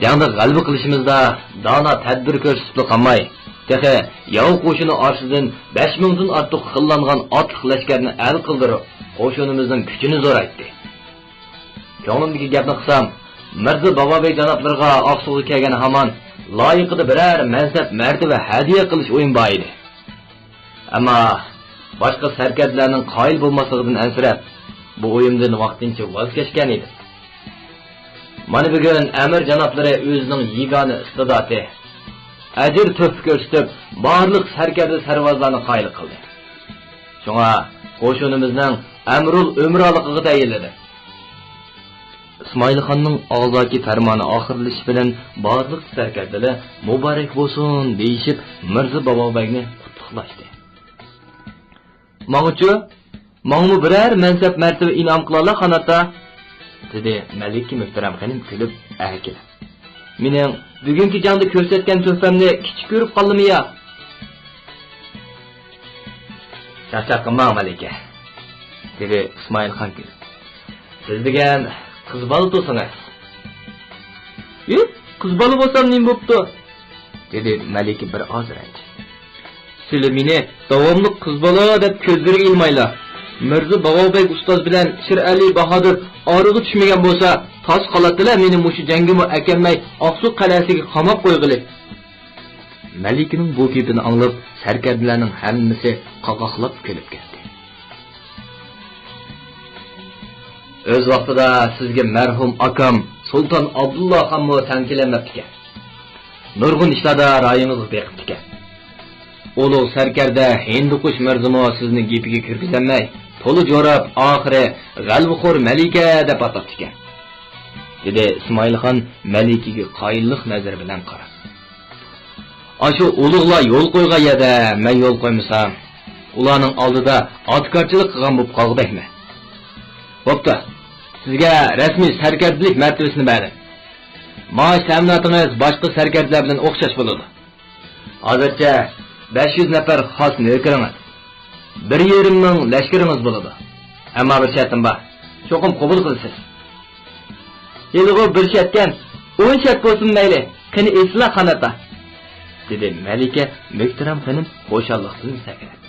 جەڭدە غەلىبە قىلىشىمىزدا دانا تەدبىر كۆرسىتىپلا قالماي، تېخى ياۋ قوشۇنى ئارىسىدىن بەش مىڭدىن ئارتۇق خىللانغان ئاتلىق لەشكەرنى ئەل قىلدۇرۇپ، قوشۇنىمىزنىڭ كۈچىنى زورايتتى. كۆڭلۈمدىكى گەپنى قىلسام، مىرزا بابابېگ جانابلىرىغا ئاقسۇغا كەلگەن ھامان لايىقىدا بىرەر مەنسەپ، مەرتىۋە ھەدىيە قىلىش ئويۇم بار ئىدى. ئەمما باشقا سەركەردىلەرنىڭ قايىل بولماسلىقىدىن ئەنسىرەپ، بۇ ئويۇمدىن ۋاقتىنچە ۋاز كەچكەن ئىدىم. مانا بۈگۈن ئەمىر جانابلىرى ئۆزىنىڭ يېگانە ئىستىداتى، ئەجىر تۆھپە كۆرسىتىپ، بارلىق سەركەردە سەرۋازلارنى قايىل قىلدى. شۇڭا قوشۇنىمىزنىڭ ئەمرۇل ئۆمرالىقىغا تەيىنلىدى. ئىسمائىل خاننىڭ ئاغزاكى پەرمانى ئاخىرلىشىش بىلەن بارلىق سەركەردىلەر مۇبارەك بولسۇن دېيىشىپ، مىرزا بابابەگنى قۇتلۇقلاشتى. ماڭىچۇ؟ ماڭىمۇ بىرەر مەنسەپ مەرتىۋە ئىنئام قىلالا، خان ئاتا؟ دېدى مەلىكە مۆھتەرەم خېنىم كۈلۈپ ئەركىلەپ. مېنىڭ بۈگۈنكى جەڭدە كۆرسەتكەن تۆھپەمنى كىچىك كۆرۈپ قالدىمۇ يا؟ چاقچاق قىلماڭ، مەلىكە، دېدى ئىسمائىلخان كۈلۈپ. سىز دېگەن قىز بالا تۇرسىڭىز. ھى، قىز بالا بولسام نېمە بوپتۇ؟ دېدى مەلىكە بىر ئاز رەنجىپ. سىلى مېنى داۋاملىق قىز بالا دەپ كۆزلىرىگە ئىلمايلا. مىرزا باۋاۋ بەگ ئۇستاز بىلەن شىرئەلى باھادىر ئارىغا چۈشمىگەن بولسا، تاس قالاتتىلا مېنى مۇشۇ جەڭگىمۇ ئەكەلمەي، ئاقسۇ قەلئەسىگە قاماپ قويغىلى. مەلىكىنىڭ بۇ گېپىنى ئاڭلاپ، سەركەردىلەرنىڭ ھەممىسى قاقاقلاپ كۈلۈپ كەتتى. ئۆز ۋاقتىدا سىزگە مەرھۇم ئاكام سۇلتان ئابدۇللا خانمۇ تەڭ كېلەلمەپتىكەن. نۇرغۇن ئىشلاردا رايىڭىزغا بېقىپتىكەن. ئۇلۇغ سەركەردە ھىندىقۇش مىرزىمۇ سىزنىڭ گېپىگە كىرگۈزەلمەي، تولا جوراپ، ئاخىرى غەلۋىخور مەلىكە دەپ ئاتاپتىكەن، دېدى ئىسمائىلخان مەلىكىگە قايىللىق نەزىرى بىلەن قاراپ. ئاشۇ ئۇلۇغلار يول قويغان يەردە مەن يول قويمىسام، ئۇلارنىڭ ئالدىدا ئاتىكارچىلىق قىلغان بولۇپ قالغۇدەكمەن. بوپتۇ، سىزگە رەسمىي سەركەردىلىك مەرتىۋىسىنى بەردىم. مائاش تەمىناتىڭىز باشقا سەركەردىلەر بىلەن ئوخشاش بولىدۇ. ھازىرچە بەش يۈز نەپەر خاس نۆكىرىڭىز، بىر يېرىم مىڭ لەشكىرىڭىز بولىدۇ. ئەمما بىر شەرتىم بار، چوقۇم قوبۇل قىلىسىز. ھېلىغۇ بىر شەرتكەن، ئون شەرت بولسىمۇ مەيلى، قېنى ئېيتسىلا، خان ئاتا، دېدى مەلىكە مۆھتەرەم خېنىم خۇشاللىقتىن سەكرەپ.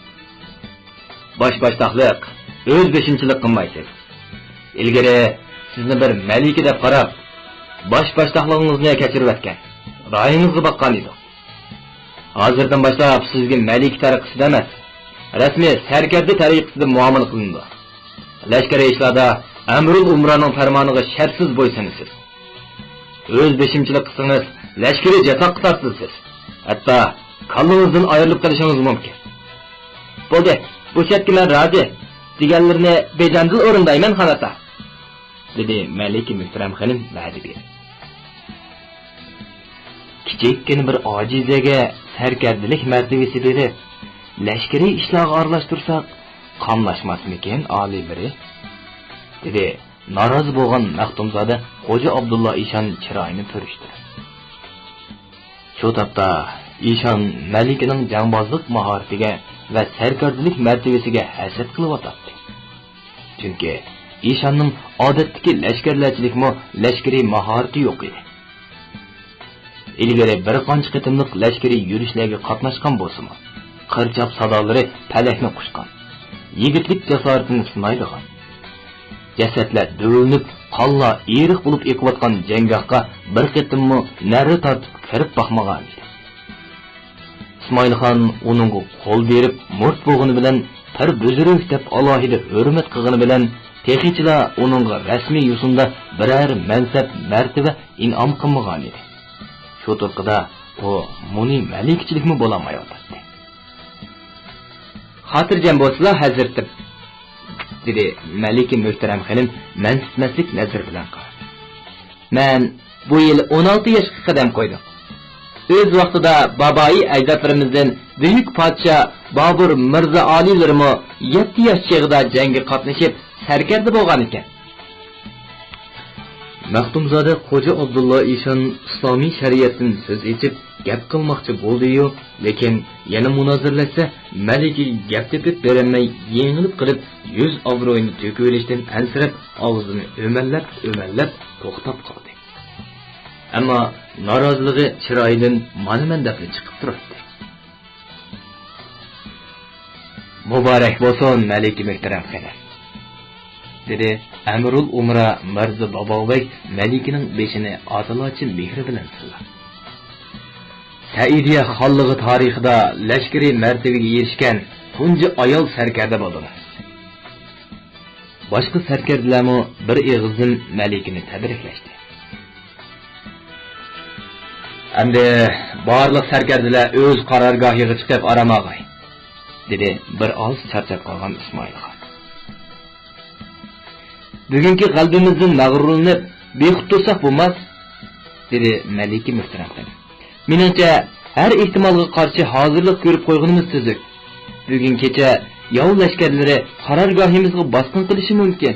باش باشتاقلىق، ئۆز بېشىمچىلىق قىلمايسىز. ئىلگىرى سىزنى بىر مەلىكە دەپ قاراپ، باش باشتاقلىقىڭىزنى كەچۈرۈۋەتكەن، رايىڭىزغا باققان ئىدۇق. ھازىردىن باشلاپ سىزگە مەلىكە تەرىقىسىدە ئەمەس، رەسمىي سەركەردە تەرىقىسىدە مۇئامىلە قىلىنىدۇ. لەشكىرىي ئىشلاردا ئەمىرۇل ئۇمرانىڭ پەرمانىغا شەرتسىز بويسۇنىسىز. ئۆز بېشىمچىلىق قىلسىڭىز، لەشكىرىي جازاغا تارتىلىسىز. ھەتتا كاللىڭىزدىن ئايرىلىپ قېلىشىڭىز مۇمكىن. بولدى، بۇ شەرتكە مەن رازى، دېگەنلىرىنى بەجەندىل ئورۇندايمەن، خان ئاتا، دېدى مەلىكە مۆھتەرەم خېنىم ۋەدە بېرىپ. كىچىككىنە بىر ئاجىزەگە سەركەردىلىك مەرتىۋىسى بېرىپ، لەشكىرىي ئىشلارغا ئارىلاشتۇرساق، قاملاشماسمىكىن ئالىيلىرى؟ دېدى نارازى بولغان مەختۇمزادە خوجا ئابدۇللا ئىشان چىرايىنى پۈرۈشتۈرۈپ. شۇ تاپتا ئىشان مەلىكىنىڭ جەڭبازلىق ماھارىتىگە ۋە سەركەردىلىك مەرتىۋىسىگە ھەسەت قىلىۋاتاتتى. چۈنكى ئىشاننىڭ ئادەتتىكى لەشكەرلەرچىلىكمۇ لەشكىرىي ماھارىتى يوق ئىدى. ئىلگىرى بىر قانچە قېتىملىق لەشكىرىي يۈرۈشلەرگە قاتناشقان بولسىمۇ، قىر چاپ سادالىرى پەلەكنى قۇچقان، يىگىتلىك جاسارىتىنى سىنايدىغان، جەسەتلەر دۆۋىلىنىپ، قانلار ئېرىق بولۇپ ئېقىۋاتقان جەڭگاھقا بىر قېتىممۇ نەرە تارتىپ كىرىپ باقمىغانىدى. ئىسمائىلخان ئۇنىڭغا قول بېرىپ مۇرت بولغىنى بىلەن، پىر بۈزرۈك دەپ ئالاھىدە ھۆرمەت قىلغىنى بىلەن، تېخىچىلا ئۇنىڭغا رەسمىي يوسۇندا بىرەر مەنسەپ، مەرتىۋە ئىنئام قىلمىغانىدى. شۇ تۇرقىدا ئۇ مۇنى مەلىكىچىلىكمۇ بولالمايۋاتاتتى. خاتىرجەم بولسىلا، ھەزرىتىم، دېدى مەلىكە مۆھتەرەم خېنىم مەنسىتمەسلىك نەزىرى بىلەن قاراپ. مەن بۇ يىل ئون ئالتە ياشقا قەدەم قويدۇم. ئۆز ۋاقتىدا بابايى ئەجدادلىرىمىزدىن بۈيۈك پادىشاھ بابۇر مىرزا ئالىيلىرىمۇ يەتتە ياش چېغىدا جەڭگە قاتنىشىپ، سەركەردە بولغانىكەن. مەختۇمزادە خوجا ئابدۇللا ئىشان ئىسلامىي شەرىئەتتىن سۆز ئېچىپ، گەپ قىلماقچى بولدى-يۇ، لېكىن يەنە مۇنازىرىلەشسە، مەلىكىگە گەپ تېپىپ بېرەلمەي، يېڭىلىپ قېلىپ، يۈز ئابرۇيىنى تۆكۈۋېلىشتىن ئەنسىرەپ، ئاغزىنى ئۆمەللەپ-ئۆمەللەپ توختاپ قالدى. ئەمما نارازىلىقى چىرايىدىن مانا مەن دەپلا چىقىپ تۇراتتى. مۇبارەك بولسۇن، مەلىكە مۆھتەرەم خېنىم، دېدى ئەمىرۇل ئۇمرا مىرزا باباۋ بەگ مەلىكىنىڭ بېشىنى ئاتىلارچە مېھرى بىلەن سىلاپ. سەئىدىيە خانلىقى تارىخىدا لەشكىرىي مەرتىۋىگە ئېرىشكەن تۇنجى ئايال سەركەردە بولدىڭىز. باشقا سەركەردىلەرمۇ بىر ئېغىزدىن مەلىكىنى تەبرىكلەشتى. ئەمدى بارلىق سەركەردىلەر ئۆز قارارگاھىغا چىقىپ ئارام ئالغاي، دېدى بىر ئاز چارچاپ قالغان ئىسمائىل خان. بۈگۈنكى غەلىبىمىزدىن مەغرۇرلىنىپ، بىخۇد تۇرساق بولماس، دېدى مەلىكە مۆھتەرەم خېنىم. مېنىڭچە، ھەر ئېھتىمالغا قارشى ھازىرلىق كۆرۈپ قويغىنىمىز تۈزۈك. بۈگۈن كېچە ياۋ لەشكەرلىرى قارارگاھىمىزغا باسقۇن قىلىشى مۇمكىن.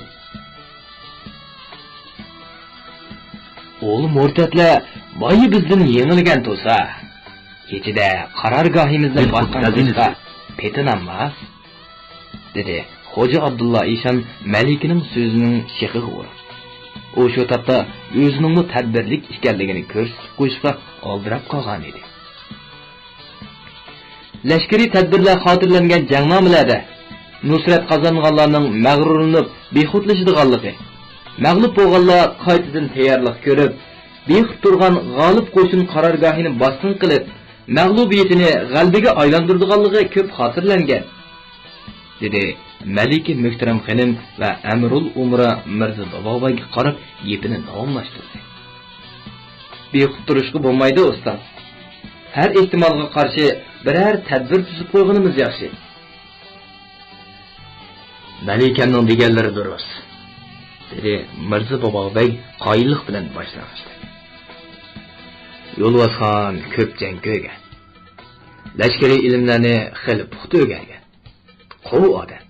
ئۇ مۇرتەتلەر بايا بىزدىن يېڭىلگەن تۇرسا، كېچىدە قارارگاھىمىزنى باسقان قىلىشقا پېتىنامما؟ دېدى خوجا ئابدۇللا ئىشان مەلىكىنىڭ سۆزىنىڭ شېخىغا ئۇرۇپ. ئۇ شۇ تاپتا ئۆزىنىڭمۇ تەدبىرلىك ئىكەنلىكىنى كۆرسىتىپ قويۇشقا ئالدىراپ قالغانىدى. لەشكىرىي تەدبىرلەر خاتىرىلەنگەن جەڭنامىلەردە نۇسرەت قازانغانلارنىڭ مەغرۇرلىنىپ بىخۇدلىشىدىغانلىقى، مەغلۇپ بولغانلار قايتىدىن تەييارلىق كۆرۈپ، بىخۇد تۇرغان غالىب قوشۇن قارارگاھىنى باستىن قىلىپ، مەغلۇبىيىتىنى غەلىبىگە ئايلاندۇرىدىغانلىقى كۆپ خاتىرىلەنگەن، دېدى مەلىكە مۆھتەرەم خېنىم ۋە ئەمىرۇل ئۇمرا مىرزا باباغبەگكە قاراپ گېپىنى داۋاملاشتۇردى. بىخۇد تۇرۇشقا بولمايدۇ، ئۇستاز. ھەر ئېھتىمالغا قارشى بىرەر تەدبىر تۈزۈپ قويغىنىمىز ياخشى. مەلىكەمنىڭ دېگەنلىرى دۇرۇس، دېدى مىرزا باباغبەگ قايىللىق بىلەن باش چايقاشتى. يولۋاسخان كۆپ جەڭ كۆرگەن. لەشكىرىي ئىلىملەرنى خېلى پۇختا ئۆگەنگەن. قوۋۇق ئادەم.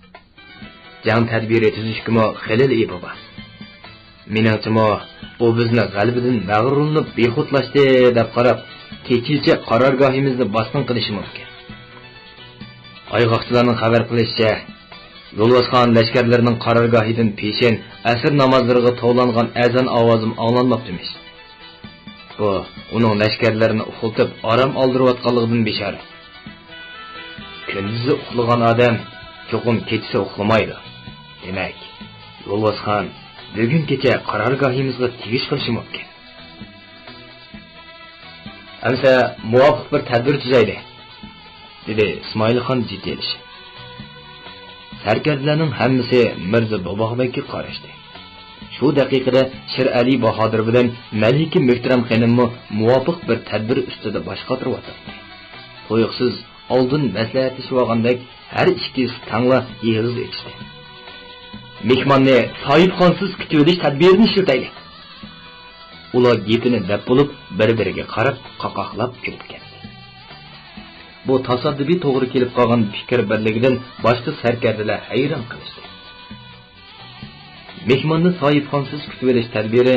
جەڭ تەدبىرى تۈزۈشكىمۇ خېلىلا ئېپى بار. مېنىڭچىمۇ، ئۇ بىزنى غەلىبىدىن مەغرۇرلىنىپ بىخۇدلاشتى دەپ قاراپ، كېچىچە قارارگاھىمىزنى باستىن قىلىشى مۇمكىن. ئايغاقچىلارنىڭ خەۋەر قىلىشىچە، يولۋاسخان لەشكەرلىرىنىڭ قارارگاھىدىن پېشىن ئەسىر نامازلىرىغا توۋلانغان ئەزان ئاۋازىمۇ ئاڭلانماپتىمىش. بۇ ئۇنىڭ لەشكەرلىرىنى ئۇخلىتىپ ئارام ئالدۇرۇۋاتقانلىقىدىن بېشارەت. كۈندۈزى ئۇخلىغان ئادەم چوقۇم كېچىسى ئۇخلىمايدۇ. دېمەك، يولۋاسخان بۈگۈن كېچە قارارگاھىمىزغا تېگىش قىلىشى مۇمكىن. ئەمسە مۇۋاپىق بىر تەدبىر تۈزەيلى، دېدى ئىسمائىلخان جىددىيلىشىپ. سەركەردىلەرنىڭ ھەممىسى مىرزا باباغبەگكە قاراشتى. شۇ دەقىقىدە شىرئەلى باھادىر بىلەن مەلىكە مۆھتەرەم خېنىممۇ مۇۋاپىق بىر تەدبىر ئۈستىدە باش قاتۇرۇۋاتاتتى. تۇيۇقسىز ئالدىن مەسلىھەتلىشىۋالغاندەك ھەر ئىككىسى تەڭلا ئېغىز ئېچىشتى. مېھماننى ساھىبخانسىز كۈتۈۋېلىش تەدبىرىنى ئىشلىتەيلى. ئۇلار گېپىنى دەپ بولۇپ، بىر-بىرىگە قاراپ، قاقاقلاپ كۈلۈپ كەتتى. بۇ تاسادىپىي توغرا كېلىپ قالغان پىكىر بىرلىكىدىن باشقا سەركەردىلەر ھەيران قېلىشتى. مېھماننى ساھىبخانسىز كۈتۈۋېلىش تەدبىرى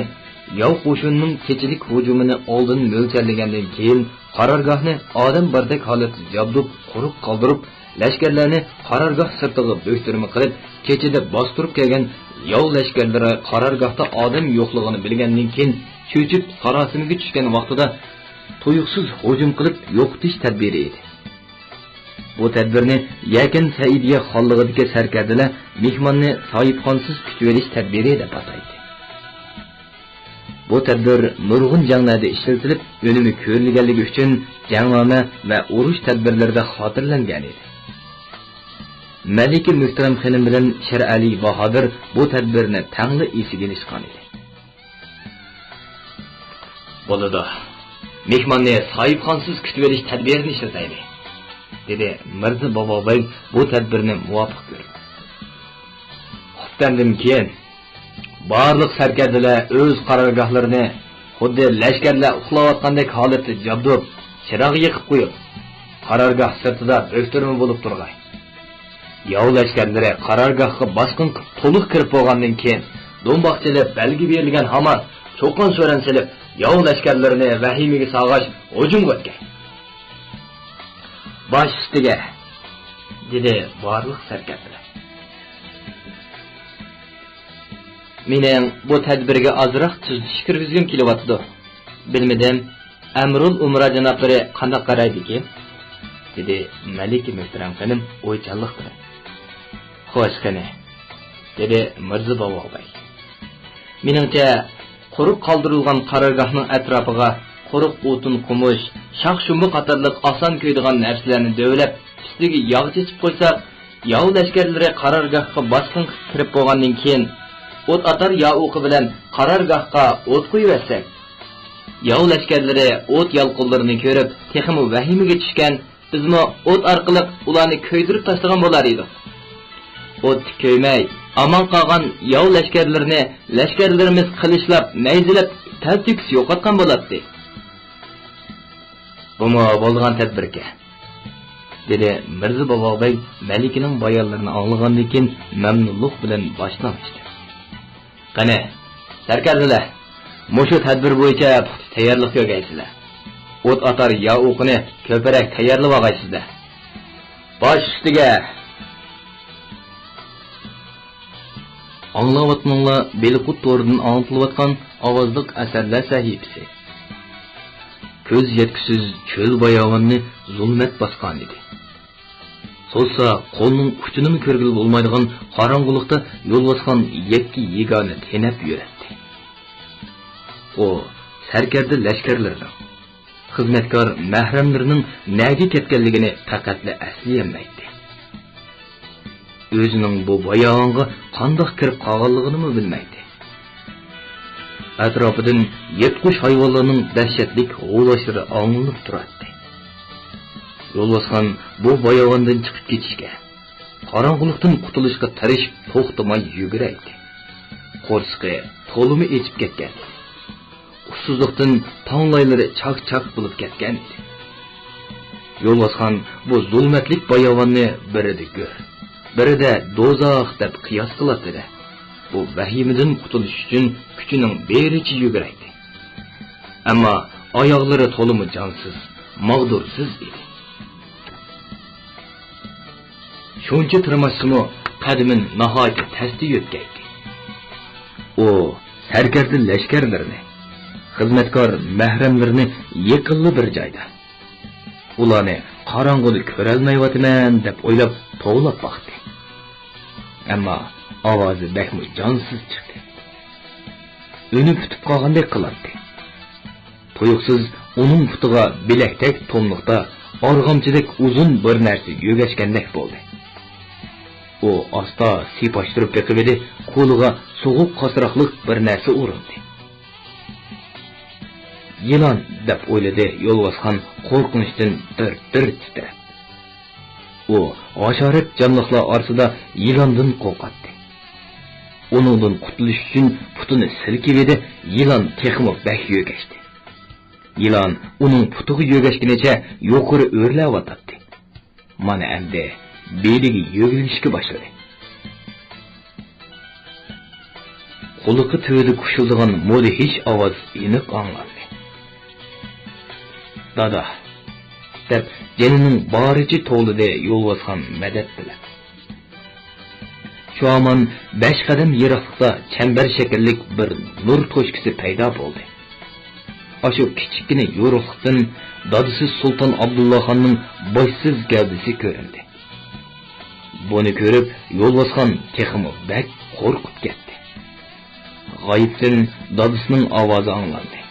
ياۋ قوشۇنىنىڭ كېچىلىك ھۇجۇمىنى ئالدىن مۆلچەرلىگەندىن كېيىن، قارارگاھنى ئادەم باردەك ھالەتتە جابدۇپ، قۇرۇق قالدۇرۇپ، لەشكەرلەرنى قارارگاھ سىرتىغا بۆكتۈرمە قىلىپ، كېچىدە باستۇرۇپ كەلگەن ياۋ لەشكەرلىرى قارارگاھتا ئادەم يوقلۇقىنى بىلگەندىن كېيىن، چۆچۈپ ساراسىمىگە چۈشكەن ۋاقتىدا تۇيۇقسىز ھۇجۇم قىلىپ يوقىتىش تەدبىرى ئىدى. بۇ تەدبىرنى يەكەن سەئىدىيە خانلىقىدىكى سەركەردىلەر مېھماننى ساھىبخانسىز كۈتۈۋېلىش تەدبىرى دەپ ئاتايتتى. بۇ تەدبىر نۇرغۇن جەڭلەردە ئىشلىتىلىپ، ئۈنۈمى كۆرۈلگەنلىكى ئۈچۈن جەڭنامە ۋە ئۇرۇش تەدبىرلىرىدە خاتىرىلەنگەنىدى. مەلىكە مۆھتەرەم خېنىم بىلەن شىرئەلى باھادىر بۇ تەدبىرنى تەڭلا ئېسىگە ئېلىشقانىدى. بولىدۇ. مېھماننى ساھىبخانسىز كۈتۈۋېلىش تەدبىرىنى ئىشلىتەيلى، دېدى مىرزا باباغبەگ بۇ تەدبىرنى مۇۋاپىق كۆرۈپ. خۇپتەندىن كېيىن، بارلىق سەركەردىلەر ئۆز قارارگاھلىرىنى خۇددى لەشكەرلەر ئۇخلاۋاتقاندەك ھالەتتە جابدۇپ، چىراغ يېقىپ قويۇپ، قارارگاھ سىرتىدا بۆكتۈرمە بولۇپ تۇرغاي. ياۋ لەشكەرلىرى قارارگاھقا باسقۇن قىلىپ تولۇق كىرىپ بولغاندىن كېيىن، دۇمباق چېلىپ، بەلگە بېرىلگەن ھامان چوقان سۆرەن سېلىپ، ياۋ لەشكەرلىرىنى ۋەھىمىگە سالغاچ ھۇجۇمغا ئۆتكەي. باش ئۈستىگە، دېدى بارلىق سەركەردىلەر. مېنىڭ بۇ تەدبىرگە ئازراق تۈزىتىش كىرگۈزگۈم كېلىۋاتىدۇ. بىلمىدىم، ئەمىرۇل ئۇمرا جانابلىرى قانداق قارايدىكىن؟ دېدى مەلىكە مۆھتەرەم خېنىم ئويچانلىق بىلەن. خوش، قېنى، دېدى مىرزا بوۋاغبەگ. مېنىڭچە، قۇرۇق قالدۇرۇلغان قارارگاھنىڭ ئەتراپىغا قۇرۇق ئوتۇن، قومۇش، شاخ-شۇمبا قاتارلىق ئاسان كۆيىدىغان نەرسىلەرنى دۆۋىلەپ، ئۈستىگە ياغ چېچىپ قويساق، ياۋ لەشكەرلىرى قارارگاھقا باسقۇنغا كىرىپ بولغاندىن كېيىن، ئوت ئاتار يائۇقى بىلەن قارارگاھقا ئوت قويۇۋەتسەك، ياۋ لەشكەرلىرى ئوت يالقۇنلىرىنى كۆرۈپ، تېخىمۇ ۋەھىمىگە چۈشكەن، بىزمۇ ئوت ئارقىلىق ئۇلارنى كۆيدۈرۈپ تاشلىغان بولار ئىدۇق. ئوتتا كۆيمەي، ئامان قالغان ياۋ لەشكەرلىرىنى لەشكەرلىرىمىز قىلىچلاپ، نەيزىلەپ، تەلتۆكۈس يوقاتقان بولاتتى. بۇمۇ بولىدىغان تەدبىركەن، دېدى مىرزا بوۋاغبەگ مەلىكىنىڭ بايانلىرىنى ئاڭلىغاندىن كېيىن مەمنۇنلۇق بىلەن باشىنى ئېگىشتى. قېنى، سەركەردىلەر، مۇشۇ تەدبىر بويىچە پۇختا تەييارلىق كۆرگەيسىلەر. ئوت ئاتار ياۋ ئوقىنى كۆپرەك تەييارلىۋالغايسىزلەر. باش ئۈستىگە! ئاڭلاۋاتقىنىڭلار بېلىققۇت تورىدىن ئاڭلىتىلىۋاتقان ئاۋازلىق ئەسەرلەر سەھىپىسى. كۆز يەتكۈسىز چۆل باياۋاننى زۇلمەت باسقانىدى. سوزسا قولنىڭ ئۇچىنىمۇ كۆرگىلى بولمايدىغان قاراڭغۇلۇقتا يولۋاسخان يەككە يېگانە تېنەپ يۈرەتتى. ئۇ سەركەردە لەشكەرلىرىنىڭ، خىزمەتكار مەھرەملىرىنىڭ نەگە كەتكەنلىكىنى پەقەتلا ئەسلىيەلمەيتتى. ئۆزىنىڭ بۇ باياۋانغا قانداق كىرىپ قالغانلىقىنىمۇ بىلمەيتتى. ئەتراپىدىن يىرتقۇچ ھايۋانلارنىڭ دەھشەتلىك ھۇۋلاشلىرى ئاڭلىنىپ تۇراتتى. يولۋاسخان بۇ باياۋاندىن چىقىپ كېتىشكە، قاراڭغۇلۇقتىن قۇتۇلۇشقا تىرىشىپ توختىماي يۈگۈرەيتتى. قورسىقى تولىمۇ ئېچىپ كەتكەنىدى. ئۇسسۇزلۇقتىن تاڭلايلىرى چاك-چاك بولۇپ كەتكەن ئىدى. يولۋاسخان بۇ زۇلمەتلىك باياۋاننى بىرىدە گۆر، بىرىدە دوزاخ دەپ قىياس قىلاتتى-دە، بۇ ۋەھىمىدىن قۇتۇلۇش ئۈچۈن كۈچىنىڭ بېرىچە يۈگۈرەيتتى. ئەمما ئاياغلىرى تولىمۇ جانسىز، ماغدۇرسىز ئىدى. شۇنچە تىرماشسىمۇ قەدىمى ناھايىتى تەستە يۆتكەيتتى. ئۇ سەركەردە لەشكەرلىرىنى، خىزمەتكار مەھرەملىرىنى يېقىنلا بىر جايدا، ئۇلارنى قاراڭغۇدا كۆرەلمەيۋاتىمەن دەپ ئويلاپ توۋلاپ باقتى. ئەمما ئاۋازى بەكمۇ جانسىز چىقتى. ئۈنى پۈتۈپ قالغاندەك قىلاتتى. تۇيۇقسىز ئۇنىڭ پۇتىغا بىلەكتەك توملۇقتا ئارغامچىدەك ئۇزۇن بىر نەرسە يۆگەشكەندەك بولدى. ئۇ ئاستا سىيپاشتۇرۇپ بېقىۋىدى، قولىغا سوغۇق قاسراقلىق بىر نەرسە ئۇرۇلدى. يىلان دەپ ئويلىدى يولۋاسخان قورقۇنچتىن دىر-دىر تىترەپ. ئۇ ھاشارات جانلىقلار ئارىسىدا يىلاندىن قورقاتتى. ئۇنىڭدىن قۇتۇلۇش ئۈچۈن پۇتىنى سىلكىۋىدى، يىلان تېخىمۇ بەك يۆگەشتى. يىلان ئۇنىڭ پۇتىغا يۆگەشكىنىچە يۇقىرى ئۆرلەۋاتاتتى. مانا ئەمدى بېلىگە يۆگىلىشكە باشلىدى. قۇلىقى تۈۋىدە كۇشۇلدىغان مۇدھىش ئاۋاز ئېنىق ئاڭلاندى. «دادا!» دەپ جېنىنىڭ بارىچە توۋلىدى يولۋاسخان مەدەت بىلەن. شۇ ھامان بەش قەدەم يىراقلىقتا چەمبەر شەكىللىك بىر نۇر توشكىسى پەيدا بولدى. ئاشۇ كىچىككىنە يورۇقلۇقتىن دادىسى سۇلتان ئابدۇللاخاننىڭ باشسىز گەۋدىسى كۆرۈندى. بۇنى كۆرۈپ يولۋاسخان تېخىمۇ بەك قورقۇپ كەتتى. غايىبتىن دادىسىنىڭ ئاۋازى ئاڭلاندى.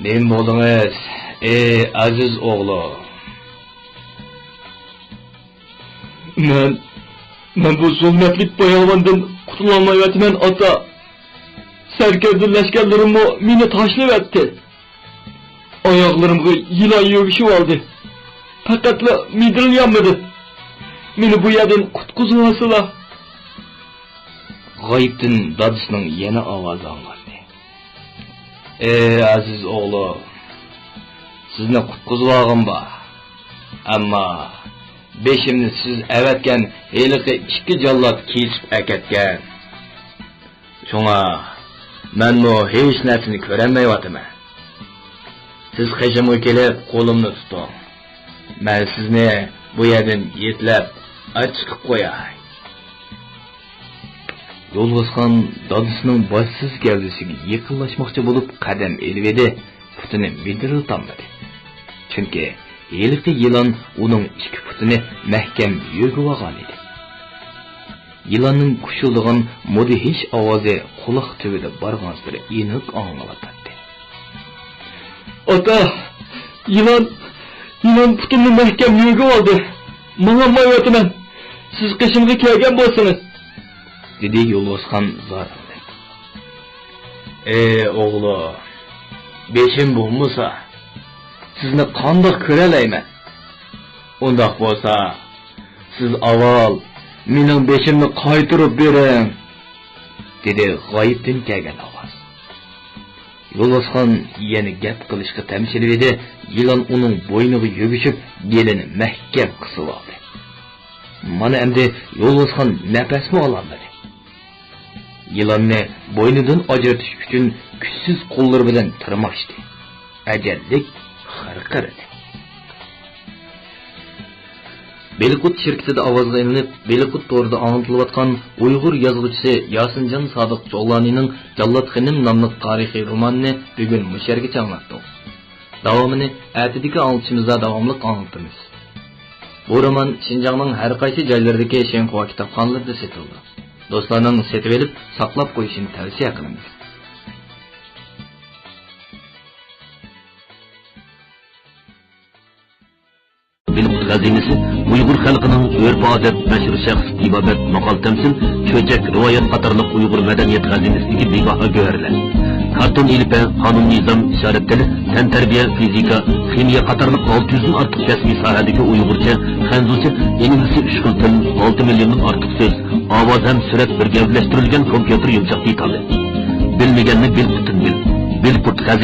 «نېمە بولدىڭىز، ئەي ئەزىز ئوغلۇم؟» «مەن، مەن بۇ زۇلمەتلىك باياۋاندىن قۇتۇلالمايۋاتىمەن، ئاتا. سەركەردە لەشكەرلىرىممۇ مېنى تاشلىۋەتتى. ئاياغلىرىمغا يىلان يۆگىشىۋالدى. پەقەتلا مىدىرلىيالمىدىم. مېنى بۇ يەردىن قۇتقۇزۇۋالسىلا.» غايىبتىن دادىسىنىڭ يەنە ئاۋازى ئاڭلاندى. «ئەي ئەزىز ئوغلۇم، سىزنى قۇتقۇزۇۋالغۇم بار. ئەمما بېشىمنى سىز ئەۋەتكەن ھېلىقى ئىككى جاللات كېسىپ ئەكەتكەن. شۇڭا مەنمۇ ھېچ نەرسىنى كۆرەلمەيۋاتىمەن. سىز قېشىمغا كېلىپ قولۇمنى تۇتۇڭ. مەن سىزنى بۇ يەردىن يېتىلەپ ئاچىقىپ قوياي.» يولۋاسخان دادىسىنىڭ باشسىز گەۋدىسىگە يېقىنلاشماقچى بولۇپ قەدەم ئېلىۋىدى، پۇتىنى مىدىرلىتالمىدى. چۈنكى ھېلىقى يىلان ئۇنىڭ ئىككى پۇتىنى مەھكەم يۆگىۋالغانىدى. يىلاننىڭ كۇشۇلدىغان مۇدھىش ئاۋازى قۇلاق تۈۋىدە بارغانسېرى ئېنىق ئاڭلىنىۋاتاتتى. «ئاتا! يىلان، يىلان پۇتۇمنى مەھكەم يۆگىۋالدى. ماڭالمايۋاتىمەن. سىز قېشىمغا كەلگەن بولسىڭىز.» دېدى يولۋاسخان زارىقلىنىپ. «ئەي ئوغلۇم، بېشىم بولمىسا، سىزنى قانداق كۆرەلەيمەن؟ ئۇنداق بولسا، سىز ئاۋۋال مېنىڭ بېشىمنى قايتۇرۇپ بېرىڭ.» دېدى غايىبتىن كەلگەن ئاۋاز. يولۋاسخان يەنە گەپ قىلىشقا تەمشىلىۋىدى، يىلان ئۇنىڭ بوينىغا يۆگىشىپ، گېلىنى مەھكەم قىسىۋالدى. مانا ئەمدى يولۋاسخان نەپەسمۇ ئالالمىدى. يىلاننى بوينىدىن ئاجرىتىش ئۈچۈن كۈچسىز قوللىرى بىلەن تىرماشتى. ئەجەللىك خىرقىرىدى. بېلىققۇت شىركىتىدە ئاۋازغا ئېلىنىپ، بېلىققۇت تورىدا ئاڭلىتىلىۋاتقان ئۇيغۇر يازغۇچىسى ياسىنجان سادىق جوغلانىنىڭ جاللات خېنىم ناملىق تارىخىي رومانىنى بۈگۈن مۇشۇ يەرگىچە ئاڭلاتتۇق. داۋامىنى ئەتىدىكى ئاڭلىتىشىمىزدا داۋاملىق ئاڭلىتىمىز. بۇ رومان شىنجاڭنىڭ ھەر قايسى جايلىرىدىكى شىنخۇا كىتابخانىلىرىدا سېتىلىدۇ. دوستلارنىڭ سېتىۋېلىپ ساقلاپ قويۇشىنى تەۋسىيە قىلىمىز. بېلىققۇت خەزىنىسى ئۇيغۇر خەلقىنىڭ ئۆرپ-ئادەت، مەشھۇر شەخس، تېبابەت، ماقال-تەمسىل، چۆچەك، رىۋايەت قاتارلىق ئۇيغۇر مەدەنىيەت خەزىنىسىدىكى بىباھا گۆھەرلەر. كارتون ئېلىپبە، قانۇن-نىزام، ئىشارەت تىلى، تەنتەربىيە، فىزىكا، خىمىيە قاتارلىق ئالتە يۈزدىن ئارتۇق كەسپىي ساھەدىكى ئۇيغۇرچە، خەنزۇچە، ئىنگلىزچە ئۈچ خىل تىل، ئالتە مىليوندىن ئارتۇق سۆز، ئاۋاز ھەم سۈرەت بىر گەۋدىلەشتۈرۈلگەن كومپيۇتېر يۇمشاق دېتالى. بىلمىگەننى بېلىققۇتتىن بىل. بېلىققۇت خەزىنىسى.